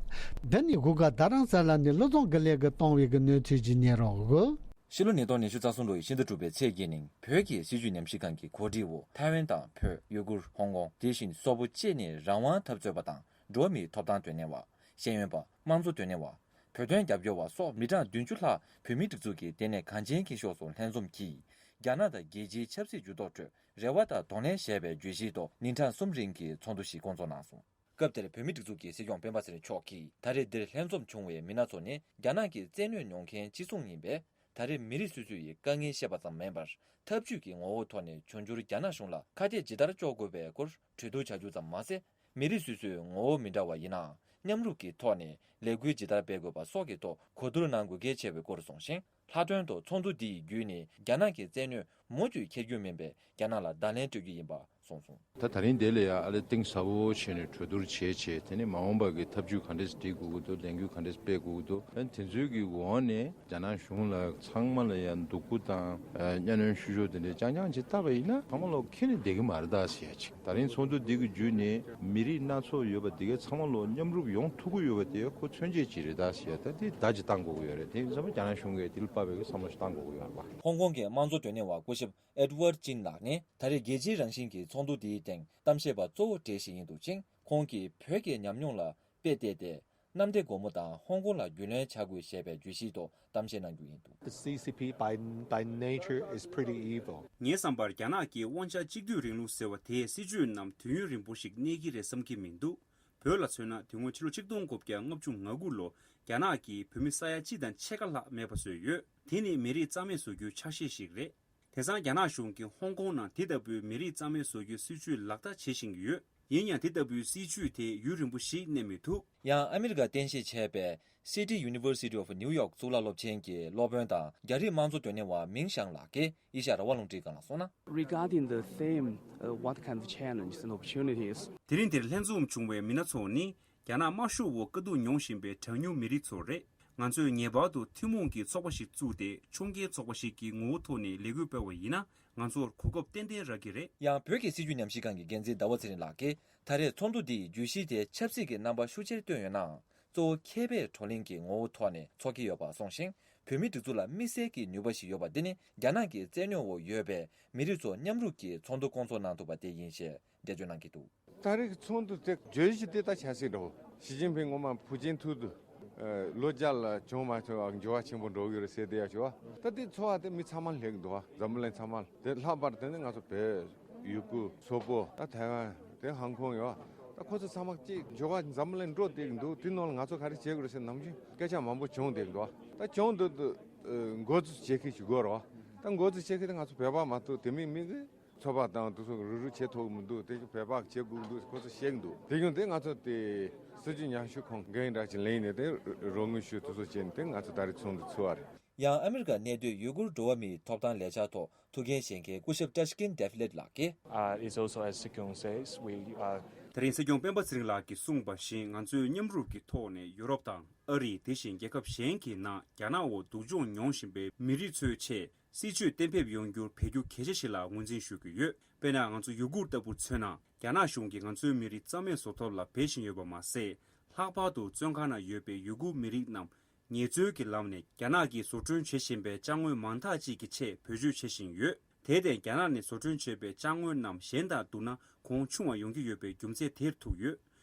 འདི་ནི་གུ་ག་རྡ་རམ་ས་ལ་ནས་བློ་བཟང་དགེ་ལེགས་ཀྱིས་བཏང་བའི་གི་གནས་ཚུལ་ཅིག་ཉན་རོགས་གོ། ཕྱི་ལོ་ཉིས་སྟོང་ཉི་ཤུ་རྩ་གསུམ་ལོ་ཡི་ཤིན་ཏུ་གྲུབ་པའི་ཚེས་བརྒྱད་ཉིན་བོད་ཀྱི་སྲིད་བྱུས་ཉམས་ཞིབ་ཁང་གི་གོ་སྒྲིག་འོག་ཐའེ་ཝན་དང་བོད། ཡུ་གུར། ཧོང་ཀོང་། དེ་བཞིན་སོག་པོ་བཅས་ནས་རང་དབང་འཐབ་རྩོད་པ་དང་འགྲོ་བ་མིའི་ཐོབ་ཐང་དོན་གཉེར་བ། ཤེས་ཡོན་པ། དམངས་གཙོ་དོན་གཉེར་བ། བོད་དོན་རྒྱབ་སྐྱོར་བ་སོགས་མི་གྲངས་བདུན་ཅུ་ལྷག་བོད་མི་སྒྲིག་འཛུགས་ཀྱི་ལྟེ་གནས་གངས་ཅན་སྐྱིད་གཤོངས་སུ་ལྷན་འཛོམས་ཀྱིས། རྒྱ་ནག་དང་རྒྱལ་སྤྱིའི་ཆབ་སྲིད་འགྱུར་ལྡོག་ཁྲོད་རེ་བ་དང་གདོང་ལེན་ཞེས་པའི་བརྗོད་གཞིའི་ཐོག་ཉིན་གྲངས་གསུམ་རིང་གི་ཚོགས་འདུ་ཞིག་བསྐོང་ཚོགས་གནང་སོང་། སྐབས་དེར་བོད་མིའི་སྒྲིག་འཛུགས་ཀྱི་སྲིད་སྐྱོང་སྤེན་པ་ཚེ་རིང་མཆོག་གིས་ད་རེས་འདིར་ལྷན་འཛོམས་བྱུང་བའི་མི་སྣ་ཚོ་ནི་རྒྱ་ནག་གི་བཙན་གནོན་མྱོང་མཁན་གཅིག་མཚུངས་ཡིན་པས། ད་རེས་མི་རིགས་སོ་སོ་ཡི་དཀའ་ངལ་བཤད་པ་ཙམ་མིན་པར། འཐབ་ཇུས་ཀྱི་ངོ་བོའི་ཐོག་ནས་འབྱུང་འགྱུར་རྒྱ་ནག་གཞུང་ལ་ཁ་གཏད་ཇི་ལྟར་གཅོག་དགོས་པའི་སྐོར་གྲོས་བསྡུར་བྱ་རྒྱུ་ཙམ་མ་ཟད། མི་རིགས་སོ་སོའི་ངོ་བོ་མི་འདྲ་བ་ཡིན་ནའང་མཉམ་རུབ་ཀྱི་ཐོག་ནས་ལས་འགུལ་ཇི་ལྟར་སྤེལ་དགོས་པ་སོགས་ཀྱི་ཐོག་གོ་བསྡུར་གནང་དགོས་གལ་ཆེ་བའི་སྐོར་གསུངས་ཤིང་། ལྷག་དོན་དུ་ཚོགས་འདུ་འདི་ཡི་བརྒྱུད་ནས་རྒྱ་ནག་གི་བཙན་གནོན་མུ་མཐུད་འཁྱེར་རྒྱུ་མིན་པས། རྒྱ་ནག་ལ་བརྡ་ལན་སྤྲོད་རྒྱུ་ཡིན་པ་གསུངས་སོང་། ད་ད་རིང་དེ་ལ་ཡང་ཨ་ལེ་གཏིང་ཟབ་པོ་བྱས་ནས་གྲོས་བསྡུར་བྱས་བྱས། དེ་ནས་མ་འོངས་པ་གི་ཐབས་ཇུས་ག་འདྲས་སྒྲིག་དགོས་ཀྱི་འདུག་ལས་འགུལ་ག་འདྲས་སྤེལ་དགོས་ཀྱི་འདུག་ཨ་དེ་ཚོའི་གི་འོག་ནས་རྒྱ་ནག་གཞུང་ལ་ཚང་མ་ལ་ཡང་སྡུག་པོ་དང་གཉའ་གནོན་ཤུགས་ཆེ་དེ་འདྲས་རྐྱང་རྐྱང་ཅིག་བཏབ་པ་ཡིན་ན་ཚང་མ་ལོག་འཁྱེར་ནས་བསྡད་ཀྱི་མ་རེད་ད་ཟེར་ཡ་ཅིག་ད་རིང་ཚོགས་འདུ་འདི་གི་བརྒྱུད་ནས་མི་རིགས་སྣ་ཚོགས་ཡོད་པ་འདི་གའི་ཚང་མ་ལོག་མཉམ་རུབ་ཡོང་ཐུབ་ཀྱི་ཡོད་པ་དེ་ཁོ་མཚོན་བྱེད་ཅིག་རེད་ད་ཟེར་ཡ། ད་དེ་བརྡ་ཅིག་བཏང་དགོས་ཀྱི་ཡོད་རེད། དེ་ཡིན་ཙང་རྒྱ་ནག་གཞུང་གིས་དེ་ལ་དཔག་པའི་བསམ་བློ་ཞིག་བཏང་དགོས་ཀྱི་ཡོད་རེད་པ། ཧོང་ཀོང་གི་དམངས་གཙོ་དོན་གཉེར་བ་སྐུ་ཞབས་ཨེ་ཌི་ཝར་ཅིན་ལགས་ནི་ད་རེས་རྒྱལ་སྤྱིའི་རང་བཞིན་གྱི་ཚོགས་འདུ་འདིའི་སྟེང་གཏམ་བཤད་པ་གཙོ་བོ་གྲས་ཤིག་ཡིན་འདུག་ཅིང་། ཁོང་གིས་བོད་ཀྱི་ཉམས་མྱོང་ལ་དཔེ་བལྟས་ཏེ། གནམ་བདེ་སྒོ་མོ་དང་ཧོང་ཀོང་ལ་རྒྱུས་ལོན་བྱ་དགོས་ཞེས་པའི་བརྗོད་གཞིའི་ཐོག་གཏམ་བཤད་གནང་རྒྱུ་ཡིན་འདུག། The C C P by, by nature is pretty evil. ངའི་བསམ་པར་རྒྱ་ནག་གིས་དབང་ཆ་གཅིག་སྡུད་རིང་ལུགས་ཟེར་བ་དེའི་སྲིད་བྱུས་རྣམས་དུས་ཡུན་རིང་པོ་ཞིག་གནས་ཀྱི་རེད་བསམ་གྱི་མི་འདུག། བོད་ལ་མཚོན་ན་དེ་སྔོན་ཕྱི་ལོ་ཆིག་སྟོང་དགུ་བརྒྱ་ལྔ་བཅུ་ང་དགུ་ལོ་རྒྱ་ནག་གིས་བོད་མི་ས་ཡ་གཅིག་དང་ཕྱེད་ཀ་ལྷག་མེད་པ་བཟོས་ཡོད། དེ་ནི་མི་རིགས་རྩ་མེད་བཟོ་རྒྱུའི་ཆ་ཤས་ཤིག་རེད། དེང་སང་རྒྱ་ནག་གཞུང་གིས་ཧོང་ཀོང་ནང་དེ་ལྟ་བུའི་མི་རིགས་རྩ་མེད་བཟོ་རྒྱུའི་སྲིད་བྱུས་ལག་བསྟར་བྱེད་བཞིན་ཡོད། ཡིན་ཡང་དེ་ལྟ་བུའི་སྲིད་བྱུས་དེ་ཡུན་རིང་པོ་ཞིག་གནས་མི་ཐུབ། ཡང་ཨ་མི་རི་ཀར་རྟེན་གཞི་བྱས་པའི་City University of New York གཙུག་ལག་སློབ་ཆེན་གྱི་སློབ་དཔོན་དང་རྒྱ་རིགས་དམངས་གཙོ་དོན་གཉེར་བ་མིང་ཞང་ལགས་ཀྱིས་ཨེ་ཤ་ཡ་རང་དབང་རླུང་འཕྲིན་ཁང་ལ་གསུངས་ན། Regarding the theme, uh, what kind of challenges and opportunities? དེ་རིང་འདིར་ལྷན་འཛོམས་བྱུང་བའི་མི་སྣ་ཚོ་ནི་རྒྱ་ནག་དམར་ཤོག་འོག་དཀའ་སྡུག་མྱོང་བཞིན་པའི་གྲངས་ཉུང་མི་རིགས་ཚོ་རེད། ང་ཚོས་ངེས་པར་དུ་ཐུན་མོང་གི་ཚོགས་པ་ཞིག་བཙུགས་ཏེ་ཕྱོགས་འགལ་ཚོགས་པ་ཞིག་གི་ངོ་བོ་ཐོག་ནས་ལས་འགུལ་སྤེལ་བ་ཡིན་ན་ང་ཚོར་གོ་སྐབས་ཏན་ཏན་རག་གི་རེད། ཡང་བོད་ཀྱི་སྲིད་བྱུས་ཉམས་ཞིབ་ཁང་གི་འགན་འཛིན་ཟླ་བ་ཚེ་རིང་ལགས་ཀྱིས་ད་རེས་ཚོགས་འདུ་འདིའི་བརྗོད་གཞི་དེ་ཆབ་སྲིད་ཀྱི་རྣམ་པ་ཤུགས་ཆེར་བཏོན་ཡོད་ནའང་གཙོ་བོ་མཁས་པའི་བགྲོ་གླེང་གི་ངོ་བོ་ཐོག་ནས་འཚོགས་ཀྱི་ཡོད་པ་གསུངས་ཤིང་། བོད་མིའི་སྒྲིག་འཛུགས་ལ་དམིགས་བསལ་གྱི་ནུས་པ་ཞིག་ཡོད་པ་འདི་ནི་རྒྱ་ནག་གི་བཙན་གནོན་འོག་ཡོད་པའི་མི་རིགས་ཚོ་མཉམ་རུབ་ཀྱིས་ཚོགས་འདུ་སྐོང་ཚོགས་གནང་ཐུབ་པ་དེ་ཡིན་ཞེས། འགྲེལ་བརྗོད་གནང་གི་འདུག། ད་རེས་ཀྱི་ཚོགས་འདུ་དེ་བརྗོད་གཞི་དེ་ད་ཆབ་སྲིད་འདྲ་བོ། ཞི་ཅིན་ཕིང་སྔོན་མ་ཕུའུ་ཅིན་ཐུག་དུས་ལོ་བརྒྱ་ལ་བྱུང་མ་ཐུབ་པ་འགྱུར་བ་ཆེན་པོ་འགྲོ་གི་རེད་ཟེར་བསྡད་ཡ་ཞུ་བ། ད་དེ་ཚོར་བ་དེ་མི་ཚང་མ་སླེབས་ཀྱི་འདུག་བ། འཛམ་བུ་གླིང་ཚང་མ་ལ། དེ་ལྷག་པར་དེ་ནི་ང་ཚོ་བོད། ཡུ་གུར། སོག་པོ། ད་ཐའེ་ཝན། དེ་ཧང་ཀོང་ཡོད། ད་ཁོ་ཚོ་ཚང་མ་གཅིག་འགྱུར་བ་འཛམ་བུ་གླིང་འགྲོ་བསྡད་ཀྱི་འདུག། དེ་ནང་ལ་ང་ཚོ་ག་རེ་བྱེད་དགོས་རེད་ཟེར་ནམ་རྒྱུན་སྐད་ཆ་མང་པོ་བྱུང་བསྡད་ཀྱི་འདུག། ད་བྱུང་འདུག་འདུག། འགོ་འཛུགས་བྱེད་མཁན་ཞིག་དགོས་རེད་བ། ད་འགོ་འཛུགས་བྱེད་མཁན་དེ་ང་ཚོ་བོད་པ་མ་གཏོགས་དེ་མིན་མི་གི་ཚོགས་པ་དང་དེ་ཚོ་རུག་རུག་བྱེད་ཐུབ་ཀྱི་མི་འདུག། དེ་བོད་པ་བྱེད་དགོས་ཀྱི་འདུག་ཁོ་ཚོ་བཤད་ཀྱི་འདུག། དེ་བཞིན་དེ་ང་ཚོ་དེ་སྲིད་བྱུས་ཉམས་ཞིབ་ཁང་འགན་འདྲ་ཞིག་ལེན་ནས་དེ་རོགས་དངུལ་ཞུ་དེ་ཚོ་བྱས་ནས་དེ་ང་ཚོ་ད་རེས་ཚོགས་འདུ་ཚུགས་པ་རེད། ཡང་ཨ་མི་རི་ཀར་གནས་སྡོད་ཡུ་གུར་འགྲོ་བ་མིའི་ཐོབ་ཐང་ལས་འཆར་ཐོག་ཐུགས་འགན་བཞེས་མཁན་སྐུ་ཞབས་ཏྲ་ཤི་ཀིན་ཌེ་ཕི་ལེད་ལགས་ཀྱིས། Uh, it's also, as Sukhyung says, we, uh, དེ་རིང་སྲིད་སྐྱོང་སྤེན་པ་ཚེ་རིང་ལགས་ཀྱིས་གསུངས་པ་བཞིན་ང་ཚོས་མཉམ་རུབ་ཀྱི་ཐོག་ནས་ཡུ་རོབ་དང་ཨ་རི། དེ་བཞིན་རྒྱལ་ཁབ་གཞན་གྱི་ནང་རྒྱ་ནག་འོག་སྡུག་སྦྱོང་མྱོང་བཞིན་པའི་མི་རིགས་ཚོའི་ཆེད། སྲིད་བྱུས་གཏན་འབེབས་ཡོང་རྒྱུར་འབད་རྒྱུ་གལ་ཆེ་ཞིག་ལ་ངོས་འཛིན་ཞུ་གི་ཡོད། དཔེར་ན་ང་ཚོ་ཡུ་གུར་ལྟ་བུར་མཚོན་ན། རྒྱ་ནག་གཞུང་གིས་ང་ཚོའི་མི་རིགས་རྩ་མེད་བཟོ་ཐབས་ལ་འབད་བཞིན་ཡོད་པ་མ་ཟད། ལྷག་པར་དུ་བཙོན་ཁང་ནང་ཡོད་པའི་ཡུ་གུར་མི་རིགས་རྣམས་ངལ་རྩོལ་གྱི་ལམ་ནས་རྒྱ་ནག་གིས་བཟོ་སྐྲུན་བྱེད་བཞིན་པའི་ཅ་དངོས་མང་དག་ཅིག་གི་ཆེད་བེད་སྤྱོད་བྱེད་བཞིན་ཡོད། དེར་བརྟེན་རྒྱ་ནག་ནས་བཟོ་སྐྲུན་བྱས་པའི་ཅ་དངོས་རྣམས་གཞན་དང་བསྡུར་ན་གོང་ཆུང་བ་ཡོང་གི་ཡོད་པའི་རྒྱུ་མཚན་དེར་ཐུག་ཡོད།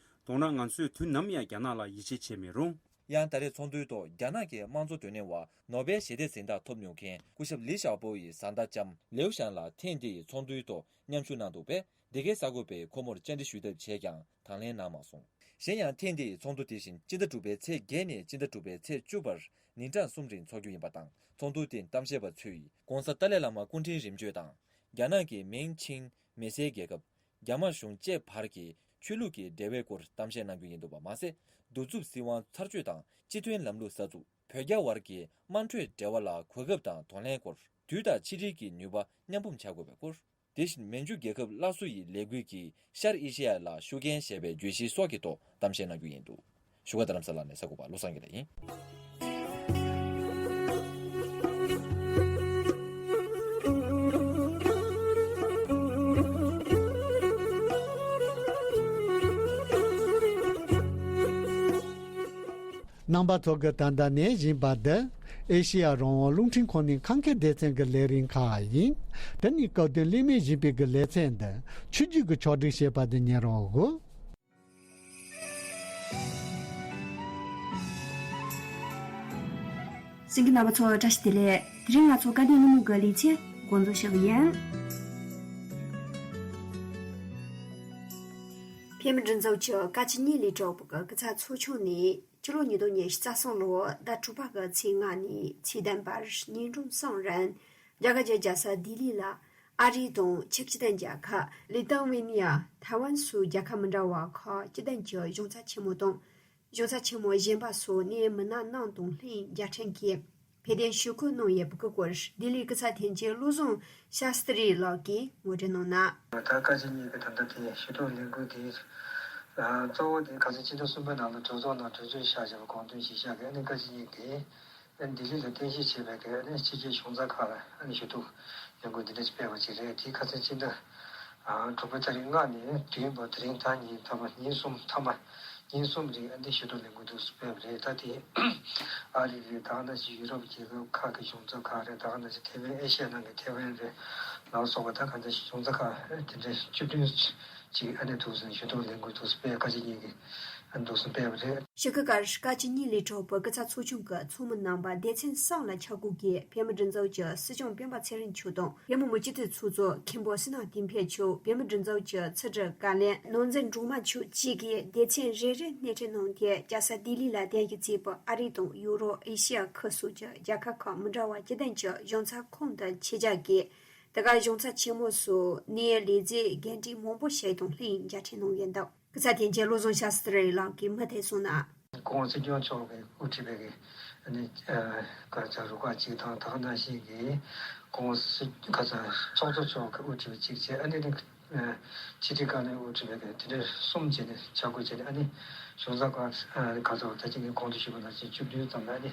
མདོར་ན་ང་ཚོས་དུས་ནམ་ཡང་རྒྱ་ནག་ལ་ཡིད་ཆེས་བྱེད་མི་རུང་། ཡང་ད་རེས་ཚོགས་འདུའི་ཐོག་རྒྱ་ནག་གི་དམངས་གཙོ་དོན་གཉེར་བ་ནོ་བེལ་ཞི་བདེའི་གཟེངས་རྟགས་ཐོབ་མྱོང་མཁན་སྐུ་ཞབས་ལི་ཞའོ་པོ་ཡི་བཟའ་ཟླ་ལྕམ་ལེའུ་ཞན་ལགས་ཐེངས་འདི་ཡི་ཚོགས་འདུའི་ཐོག་མཉམ་ཞུགས་གནང་འདུག་པས། འདི་གའི་གསར་འགོད་པས་ཁོ་མོར་བཅར་འདྲི་ཞུས་ཐབས་བྱས་ཀྱང་དང་ལེན་གནང་མ་སོང་། གཞན་ཡང་ཐེངས་འདིའི་ཚོགས་འདུ་དེ་བཞིན་སྤྱི་ཟླ་དྲུག་པའི་ཚེས་བརྒྱད་ནས་སྤྱི་ཟླ་དྲུག་པའི་ཚེས་བཅུ་བར་ཉིན་གྲངས་གསུམ་རིང་འཚོགས་རྒྱུ་ཡིན་པ་དང་། ཚོགས་འདུ་དེའི་གཏམ་བཤད་པ་ཚོས་༧གོང་ས་ཏཱ་ལའི་བླ་མ་སྐུ་ཕྲེང་རིམ་བྱོན་དང་། རྒྱ་ནག་གི་མིང་ཆིང་མི་སེར་རྒྱལ་ཁབ། རྒྱ་དམར་གཞུང་བཅས་བར་གྱི་ཆོས་ལུགས་ཀྱི་འབྲེལ་བའི་སྐོར་གཏམ་བཤད་གནང་རྒྱུ་ཡིན་འདུག་པ་མ་ཟད། གདུག་རྩུབ་སྲིད་དབང་ཚར་གཅོད་དང་སྤྱི་མཐུན་ལམ་ལུགས་གསར་འཛུགས། བོད་རྒྱ་བར་གྱི་དམངས་ཁྲོད་འབྲེལ་བ་ལ་གོ་སྐབས་དང་གདོང་ལེན་སྐོར། དུས་དང་ཆེད་སྒྲིག་གི་ནུས་པ་མཉམ་སྤུངས་བྱ་དགོས་པའི་སྐོར། དེ་བཞིན་མན་ཇུ་རྒྱལ་ཁབ་སླར་གསོ་ཡི་ལས་འགུལ་གྱིས་ཤར་ཨེ་ཤེ་ཡ་ལ་ཤུགས་རྐྱེན་ཞེས་པའི་བརྗོད་གཞི་སོགས་ཀྱི་ཐོག་གཏམ་བཤད་གནང་རྒྱུ་ཡིན་འདུག་ཞུ་བ་རྡ་རམ་ས་ལ་ནས་གསར་འགོད་པ་བློ་བཟང་དགེ་ལེགས་ཡིན། རྣམ་པ་ཚོ་གིས་ད་ལྟ་ཉན་བཞིན་པ་འདི་ཨེ་ཤེ་ཡ་རང་དབང་རླུང་འཕྲིན་ཁང་ནས་ཁམས་སྐད་སྡེ་ཚན་གྱི་ལས་རིམ་ཁག་ཡིན། དེ་ནི་སྐབས་དོན་གླེང་མོལ་ཞུས་པའི་གི་ལེ་ཚན་འདི་ཆོས་བརྒྱུད་ཀྱི་ཕྱོགས་སྒྲིག་བྱས་པ་འདི་ཉན་རོགས་གོ། གསན་མཁན་རྣམ་པ་ཚོ་བཀྲ་ཤིས་བདེ་ལེགས། དེ་རིང་ང་ཚོ་སྐལ་ལྡན་སྔ་མོ་གི་ལེ་ཚན་འགོ་འཛུགས་བྱ་གི་ཡིན། བོད་མིའི་སྒྲིག་འཛུགས་ཀྱི་བཀའ་སྤྱི་གཉིས་ལས་གྲོགས་པོ་གི་སྐུ་ཚབ་ཚོགས་ཆུང་ནས་ཕྱི་ལོ་ཉིས་སྟོང་ཉི་ཤུ་རྩ་གསུམ་ལོའི་ཟླ་དྲུག་པ་གི་ཚེས་ལྔ་ནས་ཚེས་བདུན་བར་ཉིན་གྲངས་གསུམ་རིང་རྒྱ་གར་གྱི་རྒྱལ་ས་ལྡི་ལི་ལ་ཨ་རི་དང་ཆབ་སྲིད་དང་རྒྱལ་ཁབ་ལི་ཐུ་ཝེ་ནི་ཡ། ཐའེ་ཝན་སོགས་རྒྱལ་ཁབ་མི་འདྲ་བ་ཁག་སྤྱི་བསྟན་གྱི་གཞུང་ཚབ་ཆེན་མོ་དང་། གཞུང་ཚབ་ཆེན་མོ་གཞན་པ་སོགས་གནད་ཡོད་མི་སྣ་རྣམས་དང་ལྷན་རྒྱལ་ཕྲན་གྱིས་ཕེབས་བསྟོད་ཞུ་སྐུལ་གནང་ཡོད་པའི་སྐོར་ལྡི་ལིའི་སྐུ་ཚབ་བསྟན་འཛིན་བློ་བཟང་ཤཱསྟྲི་ལགས་ཀྱིས་ངོ་སྤྲོད་གནང་གནང་། ད་བཀའ་སྤྱི་གཉིས་ཀྱི་ད་ལྟ་དེ་ཞུ་གཏུག་ལས་འགུལ་དེ་གཙོ་བོ་དེ་ཁ་སང་སྤྱི་ཟླ་གསུམ་པའི་ནང་ལ་གྲོས་ཚོགས་ནང་གྲོས་ཆོད་བཞག་བྱས་པ་དགོངས་དོན་གཞིར་བཞག་གི་ཨ་ནི་བཀའ་སྤྱི་གཉིས་ཀྱིས། ལྡི་ལི་ལ་རྟེན་གཞི་བྱས་པའི་གི་ཕྱི་རྒྱལ་གཞུང་ཚབ་ཁག་ལ་ཞུ་གཏུག་ལས་འགུལ་འདི་འདྲ་ཞིག་སྤེལ་བ་ཅིག་རེད། དེ་ཁ་སང་སྤྱི་ཟླ་དྲུག་པའི་ཚེས་ལྔ་ནས་དུས་ཡུན་བར་དེ་རིང་ད་ཉིན་མཐའ་མ་ཉིན་གསུམ་མཐའ་མ་ཉིན་གསུམ་རིང་ཨ་འདི་ཞུ་གཏུག་ལས་འགུལ་འདུག་སྤེལ་བ་རེད། ད་དེ་ཨ་རི་རེད། ད་ག་ནང་བཞིན་ཡུ་རོབ་རྒྱལ་ཁབ་ཁག་གི་གཞུང་ཚབ་ཁག་རེད། ད་ག་ནང་བཞིན་ཐེ་ཝན་ཨེ་ཤི་ཡ་ནང་གི་ཐེ་ཝན་རེད་ལ་སོགས་པ་ད་ག་འདྲ་ཞིག་གཞུང་ཚབ་ཁག་དེ་འདྲ་བཅུ་བདུན་ཅིག་ཨ་ནི་འདུག་ཟིན་ཞུ་གཏུག་ལས་འགུལ་འདུག་སྤེལ་བཀའ་སྤྱི་གཉིས་ཀྱི་ཨ་འདུག་སེ་སྤེལ་བ་རེད། ཞུ་སྐུལ་སྐབས་བཀའ་སྤྱི་གཉིས་ལས་གྲོགས་པོ་སྐུ་ཚབ་ཚོགས་ཆུང་གི་ཚོགས་མི་རྣམ་པ་སྡེ་ཚན་གསུམ་ལ་ཆ་བགོས་ཀྱིས་བོད་མིའི་སྒྲིག་འཛུགས་ཀྱི་སྲིད་སྐྱོང་སྤེན་པ་ཚེ་རིང་མཆོག་དང་བོད་མི་མང་སྤྱི་འཐུས་ཚོགས་གཙོ་མཁན་པོ་བསོད་ནམས་བསྟན་འཕེལ་མཆོག་བོད་མིའི་སྒྲིག་འཛུགས་ཀྱི་ཚོགས་དྲུང་བཀའ་བློན་ནོར་འཛིན་སྒྲོལ་མ་མཆོག་བཅས་ཀྱིས་སྡེ་ཚན་རེ་རེར་སྣེ་ཁྲིད་གནང་སྟེ་རྒྱལ་ས་ལྡི་ལི་ལ་རྟེན་གཞི་བྱས་པའི་ཨ་རི་དང་ཡུ་རོབ་ཨེ་ཤི་ཡ་ཁུལ་སོགས་ཀྱི་རྒྱལ་ཁབ་ཁག་མི་འདྲ་བ་སྤྱི་བསྟན་གྱི་གཞུང་ཚབ་ཁང་དུ་ཆེད་བཅར་གྱིས་དེ་ག་གཞུང་ཚབ་ཆེན་མོ་སོགས་གནད་ཡོད་ལས་བྱེད་འགན་འཁྲི་མང་པོ་ཞིག་དང་ལྷན་མཇལ་འཕྲད་གནང་ཡོད་འདུག་སྐུ་ཚབ་བསྟན་འཛིན་བློ་བཟང་ཤཱསྟྲི་ལགས་ཀྱིས་མུ་མཐུད་གསུངས་ན། ཁོང་སྲིད་སྐྱོང་མཆོག་གིས་དབུ་ཁྲིད་པའི་གི་ཨ་ནི་ཨ་ག་ཚ་རུ་ཁག་ཅིག་དང་ད་ག་ནང་བཞིན་གི་ཁོང་སྲིད་ག་ཚ་ཚོགས་གཙོ་མཆོག་གིས་དབུ་ཁྲིད་པ་ཅིག་བྱས། ཨ་ནི་ནི་ཨ་ཕྱི་དྲིལ་བཀའ་བློན་དབུ་ཁྲིད་པའི་གི་དེ་འདྲ་གསུམ་བྱས་ནས་ཆ་བགོས་བྱས་ནས་ཨ་ནི་གཞུང་ཚབ་ཁག་ཨ་ག་ཚ་ད་ཅི་ནི་གོང་དུ་ཞུས་པ་ནང་བཞིན་བཅུ་བདུན་ཙམ་ལ་ཨ་ནི་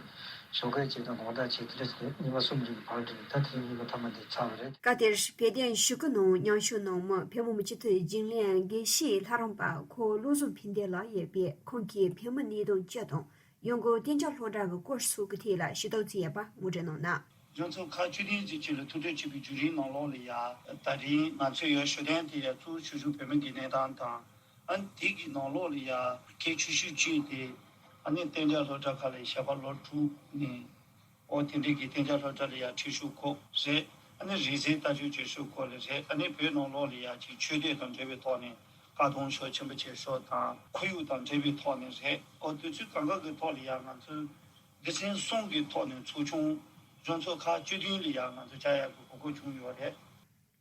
ཞོགས་ཀས་ཅིག་དང་དགོང་དག་ཅིག་དེ་འདྲ་བྱས་ནས་ཉི་མ་གསུམ་རིང་གི་བར་འགྲིམས་ནས་ད་དེ་རིང་ཉི་མ་མཐའ་མ་འདི་ཚར་བ་རེད། སྐབས་དེར་བོད་དོན་ཞུ་སྐུལ་ནང་མཉམ་ཞུགས་གནང་མི་བོད་མི་མང་སྤྱི་འཐུས་རྒྱུན་ལས་དགེ་བཤེས་ལྷ་རམས་པ་ཁོ་བློ་བཟང་ཕུན་ལྡན་ལགས་ཡོད་པས་ཁོང་གིས་བོད་མི་གནད་དོན་སྤྱི་དང་ཡང་སྒོས་གཏན་འཇགས་སློབ་གྲྭ་གི་སྐོར་སོགས་ཀྱི་ཐད་ལ་ཞུ་གཏུག་བྱས་ཡོད་པ་ངོ་སྤྲོད་གནང་གནང་། གཞུང་ཚབ་ཁག་བཅུ་བདུན་ཙམ་ཅིག་ལ་ཐུག་འཕྲད་བྱས་པའི་བརྒྱུད་རིམ་ནང་ལོགས་ལ་ཡ། ད་རིང་ང་ཚོས་ཡོད་ཞུ་དོན་དེ་ཡ་གཙོ་བོ་ཆུང་ཆུང་བོད་མི་གི་གནས་སྟངས་དང་། ཨ་ནི་དེ་གི་ནང་ལོགས་ལ་ཡ་གལ་ཆེ་ཤོས་གཅིག་དེ་ཨ་ནི་གཏན་འཇགས་སློབ་གྲྭ་ཁག་ལ་ཞོགས་པ་ལོ་དྲུག་ནས་ཨོ་དེ་འདྲའི་གི་གཏན་འཇགས་སློབ་གྲྭ་ལ་ཡ་ཁྲིད་ཞུགས་ཁོ་རེད། ཨ་ནི་རིག་རྩལ་ལྟ་སྤྱོད་བྱེད་ཤུགས་ཁོ་ལ་རེད། ཨ་ནི་བོད་ནང་ལོགས་ལ་ཡ་ཅིག་ཆོས་དད་དང་འབྲེལ་བའི་ཐོག་ནས་བཀའ་གདམས་ཤོག་ཆེན་པོ་བྱེད་ཤོག་དང་ཁོར་ཡུག་དང་འབྲེལ་བའི་ཐོག་ནས་རེད། ཨོ་དུས་ཚོད་གང་ག་གི་ཐོག་ལ་ཡ་ང་ཚོས་སྡེ་ཚན་གསུམ་གྱི་ཐོག་ནས་ཚོགས་ཆུང་གཞུང་ཚབ་ཁག་བཅུ་བདུན་ལ་ཡ་ང་ཚོ་བཅར་ཡག་གི་གོ་སྐབས་བྱུང་ཡོད་རེད།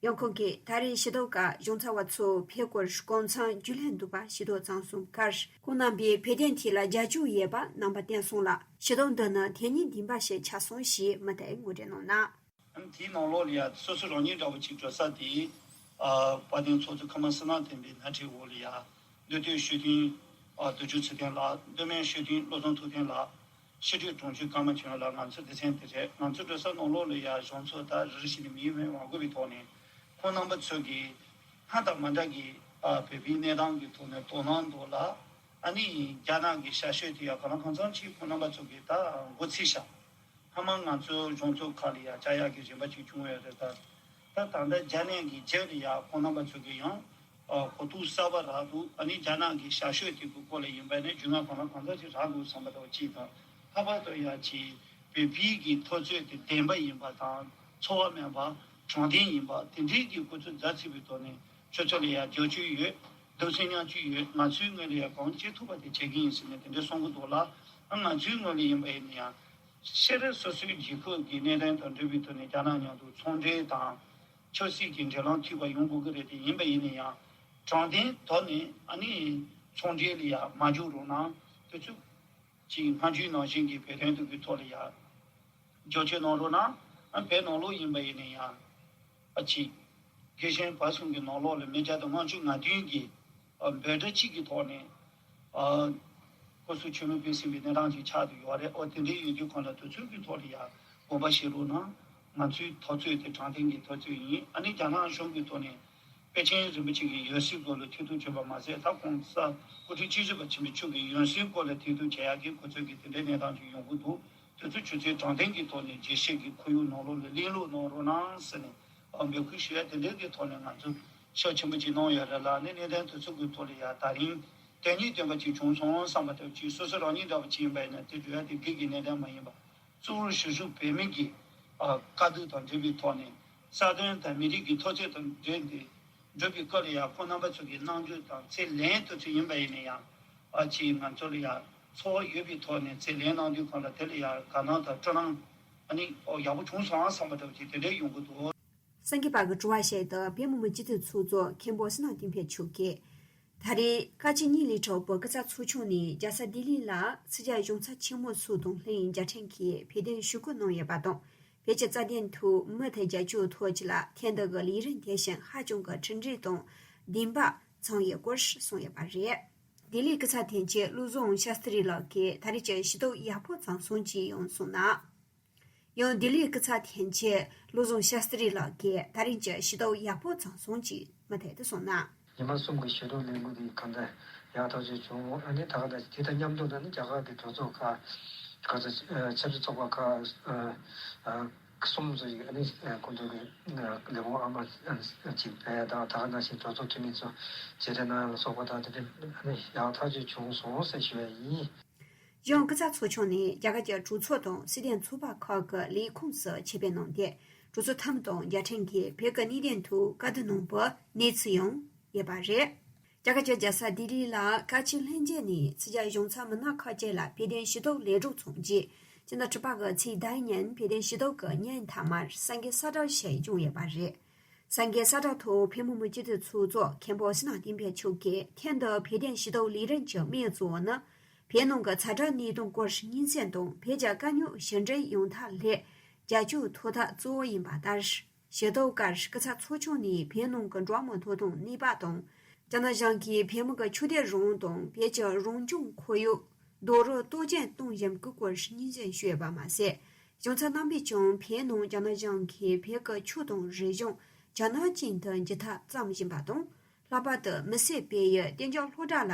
ཡང་ཁོང་གིས་ད་རེས་ཞུ་གཏུག་སྐབས་གཞུང་ཚབ་པ་ཚོ་བོད་སྐོར་གང་འཚམ་རྒྱུས་ལོན་འདུག་པ་ཞུ་གཏུག་གནང་སོང་སྐབས་ཁོང་རྣམ་པས་བོད་དོན་ཐད་ལ་རྒྱབ་སྐྱོར་ཡོད་པ་རྣམ་པར་བསྟན་སོང་ལ། ཞུ་གཏུག་འདི་ནི་དེ་ཉིད་བདེན་པ་ཞིག་ཆགས་སོང་ཞེས་མུ་མཐུད་ངོ་སྤྲོད་གནང་གནང་། དེའི་ནང་ལོགས་ལ་ཡ་སོ་སོ་རང་ཉིད་འདྲ་བོ་ཅིག་འགྲོ་ས་དེ། ཨ་དཔལ་ལྡན་ཚོགས་གཙོ་ཁ་མ་བསོད་ནམས་བསྟན་འཕེལ་མནའ་ཁྲིའི་འོག་ལ་ཡ། མདོ་སྟོད་ཤོད་ལྡན། ཨ་བདུད་འཇོམས་ཚེ་བརྟན་ལགས། མདོ་སྨད་ཤོད་ལྡན་བློ་བཟང་ཐུབ་བསྟན་ལགས། ཕྱི་དྲིལ་དྲུང་ཆེ་ཀརྨ་ཆོས་ལགས། ང་ཚོ་སྡེ་ཚན་དེ་རེད། ང་ཚོ་འགྲོ་ས་ནང་ལོགས་ལ་ཡ་གཞུང་ཚབ་དང་རེ་རེ་བཞིན་མིང་མི་མ་དགོས་པའི་ཐོག་ནས་ཁོང་རྣམ་པ་ཚོ་གིས་སྔར་དང་མ་འདྲ་གི་ཨ་བོད་པའི་གནས་སྟངས་ཀྱི་ཐོག་ནས་དོ་སྣང་འདུག་ལ། ཨ་ནི་རྒྱ་ནག་གི་ཤར་ཤོད་དེ་ཡ་གང་ལ་གང་འཚམ་ཅིག་ཁོང་རྣམ་པ་ཚོ་གིས་ད་འགོ་ཚུགས་ཤག་སྔ་མ་ང་ཚོའི་གཞུང་ཚབ་ཁག་ལ་ཡ་བཅར་ཡག་གི་རིམ་པ་ཅིག་བྱུང་ཡོད་རེད་ད། ད་ད་ལྟ་རྒྱ་ནག་གི་རྗེས་ལ་ཡ་ཁོང་རྣམ་པ་ཚོ་གིས་ཡང་ ཨ་གོ་རྟོགས་གསར་པ་རག་འདུག་ཨ་ནི་རྒྱ་ནག་གི་ཞར་ཤོད་དེ་གི་སྐོར་ལ་ཡིན་པ་ནི་རྒྱུས་མངའ་གང་ལ་གང་འཚམ་ཞིག་རག་དགོས་བསམ་པ་འདྲ་བ་གཅིག་དང་། ལྷག་པར་དུ་ཡང་ཅིག་བོད་པའི་གི་འཐབ་རྩོད་དེ་བདེན་པ་ཡིན་པ་དང་འཚེ་བ་མེད་པ་དྲང་བདེན་ཡིན་པ་དེ་འདྲའི་གི་སྐུ་ཚབ་མཛའ་བརྩེ་བའི་ཐོག་ནས་ཁྱོད་ཚོ་ལ་ཡང་རྒྱབ་སྐྱོར་ཡོད། གདུང་སེམས་མཉམ་སྐྱེད་ཡོད། ང་ཚོའི་ངོས་ལ་ཡང་གང་བྱེད་ཐུབ་པ་དེ་བྱེད་ཀྱི་ཡིན་ཟེར་ནས་དེ་འདྲ་གསུང་གི་འདུག་ལ། ང་ཚོའི་ངོས་ལ་ཡིན་པ་ཡིན་ན་ཡང་ཕྱིར་སོ་སོའི་རྒྱལ་ཁབ་ཀྱི་གནད་དོན་དང་འབྲེལ་བའི་ཐོག་ནས་རྒྱ་ནག་མཉམ་དུ་ཚོང་འབྲེལ་དང་ཆབ་སྲིད་ཀྱི་འབྲེལ་ལམ་མཐུད་པ་ཡོང་དགོས་ཀྱི་རེད། དེ་ཡིན་པ་ཡིན་ན་ཡང་དྲང་བདེན་ཐོག་ནས་ཨ་ནི་ཚོང་འབྲེལ་ལ་ཡང་མ་འཇུག་རོགས་གནང་། དུས་ཚོད་ཀྱི་སྔ་འགྱུར་ནང་བཞིན་གྱི་བོད་དོན་དུ་གི་ཐོག་ལ་ཡང་རྒྱབ་སྐྱོར་གནང་རོགས་གནང་། ཨ་བོད་ནང་ལོགས་ཡིན་པ་ཡིན་ན་ཡང་ཨ་ཅིག་དགེ་ཞན་བར་གསུམ་གྱི་ནང་ལོགས་ལ་མི་བརྒྱ་དང་ལྔ་བཅུ་ང་བདུན་གྱིས་ཨ་འབོད་སྒྲ་གཅིག་གི་ཐོག་ནས་ཨ་སྐུ་གཟུགས་མཆོད་མེ་སྤེལ་ཟིན་པའི་གནས་སྟངས་ཅིག་ཆགས་བསྡད་ཡོད་རེད། ཨོ་དེ་འདྲའི་ཡིན་དུས་གང་ལ་དུས་ཚོད་ཀྱི་ཐོག་ལ་ཡང་དགོངས་པ་བཞེས་རོགས་གནང་། ང་ཚོའི་འཐབ་རྩོད་དེ་དྲང་བདེན་གྱི་འཐབ་རྩོད་ཡིན། ཨ་ནི་རྒྱ་ནག་གཞུང་གི་ཐོག་ནས་པེ་ཅིན་རིན་པོ་ཆེ་གི་ཡང་སྲིད་སྐོར་ལ་ཐེ་གཏོགས་བྱས་པ་མ་ཟད། ད་གོང་ས་སྐུ་ཕྲེང་བཅུ་བཞི་པ་ཆེན་པོ་མཆོག་གི་ཡང་སྲིད་སྐོར་ལ་ཐེ་གཏོགས་བྱེད་ཡག་གི་ཁོ་ཚོས་ཀྱི་དེ་འདྲའི་གནས་སྟངས་ཅིག་ཡོང་གི་འདུག་དེ་ཚོ་ཆུ་ཚོད་དྲང་བདེན་གྱི་ཐོག་ནས་རྒྱལ་སྤྱི་གི་ཁོར་ཡུག་ནང་ལོགས་ལ་གླེང་སློང་གནང་རོགས་གནང་ཟེར་ནས་འབོད་སྐུལ་ཞུ་ཡ་དེ་འདྲའི་གི་ཐོག་ནས་ང་ཚོ་ཤུགས་ཆེན་པོ་ཅིག་གནང་ཡོད་རེད་ལ། ཨ་ནི་གནད་དོན་དེ་ཚོ་གི་ཐོག་ལ་ཡ་ད་རིང་དོན་སྙིང་ལྡན་པ་ཅིག་བྱུང་སོང་བསམ་པ་ལྟ་བུ་ཅིག་སོ་སོ་རང་ཉིད་འདྲ་བ་ཅིག་ཡིན་པ་ཡིན་ན་དེ་བརྗོད་ཡ་དེ་སྒེར་གྱི་གནད་དོན་མ་ཡིན་པ། གཙོ་བོར་ཞུ་ཞུ་བོད་མི་གི་ཨ་དཀའ་སྡུག་དང་འབྲེལ་བའི་ཐོག་ནས་རྩ་དོན་དང་མི་རིགས་ཀྱི་འཐབ་རྩོད་དང་འབྲེལ་ཏེ་འགྲོ་བའི་སྐབས་ལ་ཡང་ཁོང་རྣམ་པ་ཚོ་གི་རྣམ་འགྱུར་དང་ཚེ་ལན་དེ་ཚོ་ཡིན་པ་ཡིན་ན་ཡང་ཨ་ཅིག་ང་ཚོ་ལ་ཡང་ཚོར་བ་ཡོད་པའི་ཐོག་ནས་ཚེ་ལན་གནང་དུས་གང་ལ་དེ་ལ་ཡང་དགའ་སྣང་དང་སྤྲོ་སྣང་ཨ་ནི་ཨོ་ཡག་པོ་བྱུང་སོང་ཨ་བསམ་པ་འདྲ་བོ་ཅིག་དེ་འདྲའི་ཡོང་གི་འདུག་སངས་རྒྱས་པ་གི་དྲི་བ་བཤད་དུ་བོད་མི་མང་སྤྱི་འཐུས་ཚོགས་གཙོ་མཁན་པོ་བསོད་ནམས་བསྟན་འཕེལ་མཆོག་གིས། ད་རེས་བཀའ་སྤྱི་གཉིས་ལས་གྲོལ་བའི་སྐུ་ཚབ་ཚོགས་ཆུང་ནས་རྒྱལ་ས་ལྡི་ལི་ལ་སྲིད་སྐྱོང་གཞུང་ཚབ་ཆེན་མོ་སོགས་དང་ལྷན་རྒྱལ་ཕྲན་གྱིས་ཕེབས་གདན་ཞུ་སྐུལ་གནང་ཡོད་པ་དང་། བོད་ཀྱི་རྩ་དོན་ཐོག་མུ་མཐུད་རྒྱབ་སྐྱོར་ཐོབ་རྒྱུ་ལ་ཐད་འདི་གི་ལས་རིམ་དེ་བཞིན་ཧ་ཅང་གི་ཁྲིམས་སྒྲིག་དང་ལྡན་པ་ཚང་ཡོད་སྐོར་གསུངས་ཡོད་པ་རེད། ལྡི་ལིའི་སྐུ་ཚབ་དོན་གཅོད་བློ་བཟང་ཤཱ་སྟྲི་ལགས་ཀྱིས་ད་རེས་ཀྱི་ཞུ་གཏུག་ཡག་པོ་ཙམ་སོང་ཅི་ཡོང་གསུངས་ན། ཡང་ལྡི་ལིའི་སྐུ་ཚབ་དོན་གཅོད་བློ་བཟང་ཤཱ་སྟྲི་ལགས་ཀྱིས་ད་རིང་གི་ཞུ་གཏུག་ཡག་པོ་ཙམ་སོང་ཅི་མུ་མཐུད་དུ་གསུངས་ན། ཉི་མ་གསུམ་གྱི་ཞུ་གཏུག་ལས་འགུལ་འདི་གང་ལྟར་ཡག་ཐག་ཆོད་བྱུང་། ཨ་ནི་ད་ག་ད་དེ་དང་མཉམ་དུ་ད་ནི་རྒྱ་གར་གྱི་གྲོས་ཚོགས་ཁག་ག་ཚོད་ཆབ་སྲིད་ཚོགས་པ་ཁག་གསུམ་ཚོ་ཞིག་ཨ་ནི་ཁོང་ཚོ་གི་ལས་ཁུངས་ཨ་མ་ཅིག་ཕེབས། ད་ད་ག་ནང་བཞིན་གྲོས་ཚོགས་འཐུས་མི་ཚོ་མཇལ་འཕྲད་གནང་ཡ་ལ་སོགས་པ་དང་དེ་འདྲ་ཨ་ནི་ཡག་ཐག་ཆོད་བྱུང་སོང་ཟེར་ཞུ་ཡ་ཡིན། གཞུང་སྐུ་ཚབ་ཚོགས་ཆུང་ནས་རྒྱ་གར་གྱི་གྲོས་ཚོགས་དང་སྲིད་དོན་ཚོགས་པ་ཁག་གི་ལས་ཁུངས་སུ་ཆེད་ཕེབས་གནང་སྟེ། གྲོས་ཚོགས་འཐུས་མི་དང་རྒྱལ་ཕྲན་གྱིས་བོད་ཀྱི་གནད་དོན་ཐོག་བཀའ་བསྡུར་གནང་བའི་གནས་ཚུལ་ཡང་ཡོད་པ་རེད། རྒྱ་གར་གྱི་རྒྱལ་ས་ལྡི་ལི་ལ་བཀའ་སྤྱི་ལྷན་རྒྱས་ནས་སྲིད་སྐྱོང་གཞུང་ཚབ་མི་སྣ་ཁག་བཅས་ལ་ཕེབས་གདན་ཞུ་གཏུག་ལས་གྲོགས་ཚོགས་རྗེས་སྤྱི་ཟླ་དྲུག་པ་གི་ཚེས་ཟླ་ཉིན་ཕེབས་གདན་ཞུ་གཏུག་གི་ཉིན་མཐའ་མར་གསར་འགོད་གསལ་བསྒྲགས་ཤིག་བྱུང་ཡོད་པ་རེད། གསར་འགོད་གསལ་བསྒྲགས་ཐོག་བོད་མི་མང་སྤྱི་འཐུས་ཚོགས་གཙོ་མཁན་པོ་བསོད་ནམས་བསྟན་འཕེལ་མཆོག་གིས་ཐེངས་འདིའི་བོད་དོན་ཞུ་གཏུག་ལས་རིམ་གྱི་དམིགས་ཡུལ་གཙོ་བོ་ནི། བོད་ནང་གི་ཚ་དྲོད་གནད་དོན་སྐོར་སྙན་སེང་དང་བོད་ཀྱི་དཀའ་རྙོག་ཞི་འགྲིག་ཡོང་ཐབས་སླད་རྒྱབ་སྐྱོར་ཐོབ་ཐབས་གཙོ་བོ་ཡིན་པ་ལྟར། ཞུ་གཏུག་སྐབས་སྐུ་ཚབ་ཚོགས་ཆུང་ནས་བོད་ནང་གི་འགྲོ་བ་མིའི་ཐོབ་ཐང་གནས་བབ་དང་། རྒྱ་ནག་གཞུང་གིས་བོད་མི་གི་ཆོས་དད་རང་དབང་དང་བོད་ཀྱི་རང་སྐྱོང་ཁོར་ཡུག་རྡོག་རོལ་གཏོར་སྐྱོན་གཏོང་བཞིན་པའི་སྐོར་སྙན་སེང་ཞུས་ཡོད་པ་མ་ཟད། གཞུང་ཚབ་རྣམ་པས་ཀྱང་བོད་ནང་རྒྱ་ནག་གཞུང་གིས་བོད་ཀྱི་ཆོས་དང་རིག་གཞུང་རྒྱ་ནག་ཅན་དུ་འགྱུར་ཐབས་བརྩམས་བཞིན་པ་དང་། ལྷག་པར་དུ་མི་སེར་སྤེལ་ཡུལ་གཏན་འཇགས་སློབ་གྲྭ་ལ་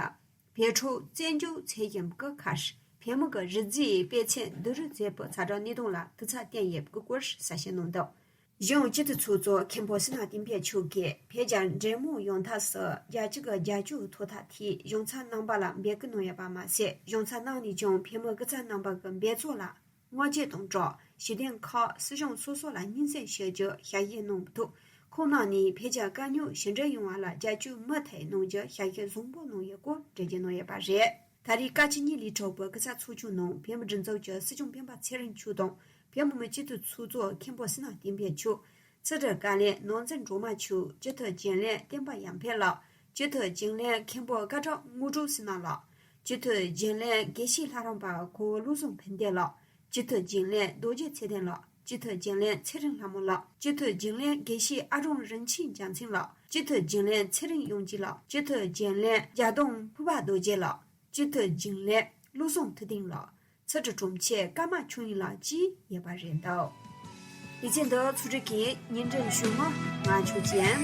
བོད་ཕྲུག་བཙན་བཅོལ་བྱེད་བཞིན་པའི་ཁར་བོད་མི་གི་རིགས་རྫས་སྤེལ་ཚད་བསྡུ་རུབ་མཛད་པའི་ཚ་དྲོད་གནད་དོན་ལ་དུས་ཚོད་བཏོན་ཡོད་པའི་སྐོར་གསལ་བཤད་གནང་འདུག་གཞུང་སྤྱི་འཐུས་ཚོགས་གཙོ་མཁན་པོ་བསོད་ནམས་བསྟན་འཕེལ་མཆོག་གིས་བོད་རྒྱ་འབྲེལ་མོལ་ཡོང་ཐབས་སུ་རྒྱལ་སྤྱི་གི་རྒྱབ་སྐྱོར་ཐོབ་ཐབས་ཐད་གཞུང་ཚབ་རྣམ་པ་ལ་འབོད་སྐུལ་གནང་ཡོད་པ་མ་ཟད། གཞུང་ཚབ་རྣམས་ནས་ཀྱང་བོད་མི་སྐུ་ཚབ་རྣམ་པ་གི་འབད་རྩོལ་ལ་བསྔགས་བརྗོད་དང་སྦྲགས། ཞུ་དོན་ཁག་སྲིད་གཞུང་སོ་སོ་ལ་སྙན་སེང་ཞུ་རྒྱུ་ཞལ་བཞེས་གནང་འདུག་ཁོང་རྣམས་ནས་བོད་རྒྱ་དཀའ་རྙོག་ཞི་འགྲིག་ཡོང་བ་ལ་རྒྱབ་སྐྱོར་མུ་མཐུད་གནང་རྒྱུ་ཞལ་བཞེས་བཟང་པོ་གནང་ཡོད་སྐོར་འགྲེལ་བརྗོད་གནང་ཡོད་པ་རེད། ད་རེས་བཀའ་སྤྱི་གཉིས་ལས་གྲོལ་བའི་སྐུ་ཚབ་ཚོགས་ཆུང་ནང་བོད་མིའི་སྒྲིག་འཛུགས་ཀྱི་སྲིད་སྐྱོང་སྤེན་པ་ཚེ་རིང་མཆོག་དང་། བོད་མི་མང་སྤྱི་འཐུས་ཚོགས་གཙོ་མཁན་པོ་བསོད་ནམས་བསྟན་འཕེལ་མཆོག་སྤྱི་འཐུས་བཀའ་བློན་ནོར་འཛིན་སྒྲོལ་མ་མཆོག་སྤྱི་འཐུས་རྒྱུན་ལས་བསྟན་པ་ཡར་འཕེལ་ལགས། སྤྱི་འཐུས་རྒྱུན་ལས་མཁན་པོ་སྐད་གྲགས་དངོས་གྲུབ་བསོད་ནམས་ལགས། སྤྱི་འཐུས་རྒྱུན་ལས་དགེ་བཤེས་ལྷ་རམས་པ་གོ་བོ་བློ་བཟང་ཕུན་ལྡན་ལགས། སྤྱི་འཐུས་རྒྱུན་ལས་རྡོ་རྗེ་ཚེ་བརྟན་ལགས། སྤྱི་འཐུས་རྒྱུན་ལས་ཚེ་རིང་ལྷ་མོ་ལགས། སྤྱི་འཐུས་རྒྱུན་ལས་དགེ་བཤེས་ཨ་སྒྲོན་རིན་ཆེན་རྒྱལ་མཚན་ལགས། སྤྱི་འཐུས་རྒྱུན་ལས་ཚེ་རིང་དབྱངས་སྐྱིད་ལགས། སྤྱི་འཐུས་རྒྱུན་ལས་རྒྱ་སྟོང་ཕུར་པ་རྡོ་རྗེ་ལགས། སྤྱི་འཐུས་རྒྱུན་ལས་བློ་བཟང་ཐུབ་བསྟན་ལགས། ཚོགས་དྲུང་དྲུང་ཆེ་ཀརྨ་ཆོས་དབྱིངས་ལགས་བཅས་ཡོད་པ་རེད་འདུག་ལེ་ཚན་འདི་ཚོགས་སྒྲིག་གིས་ཉིན་རེ་ཞུ་མ་ང་ཆོས་ཅན།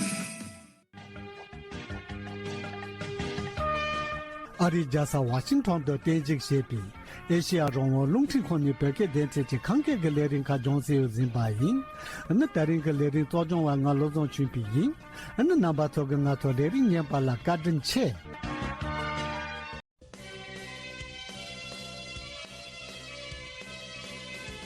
ཨ་རིའི་རྒྱལ་ས་ཝ་ཤིང་ཊོན་དུ་རྟེན་གཞི་བྱས་པའི་ ཨེ་ཤེ་ཡ་རང་དབང་རླུང་འཕྲིན་ཁང་ནས་བོད་སྐད་སྡེ་ཚན་གྱི་ཁམས་སྐད་ཀྱི་ལས་རིམ་ཁག་སྦྱོང་སའི་ཟིན་པ་ཡིན། ཨ་ནི་དེ་རིང་གི་ལས་རིམ་གཙོ་སྦྱོང་བ་ང་བློ་བཟང་ཆོས་འཕེལ་ཡིན། ཨ་ནི་རྣམ་པ་ཚོ་གིས་ང་ཚོ་ལས་རིམ་ཉན་པ་ལ་བཀའ་དྲིན་ཆེ།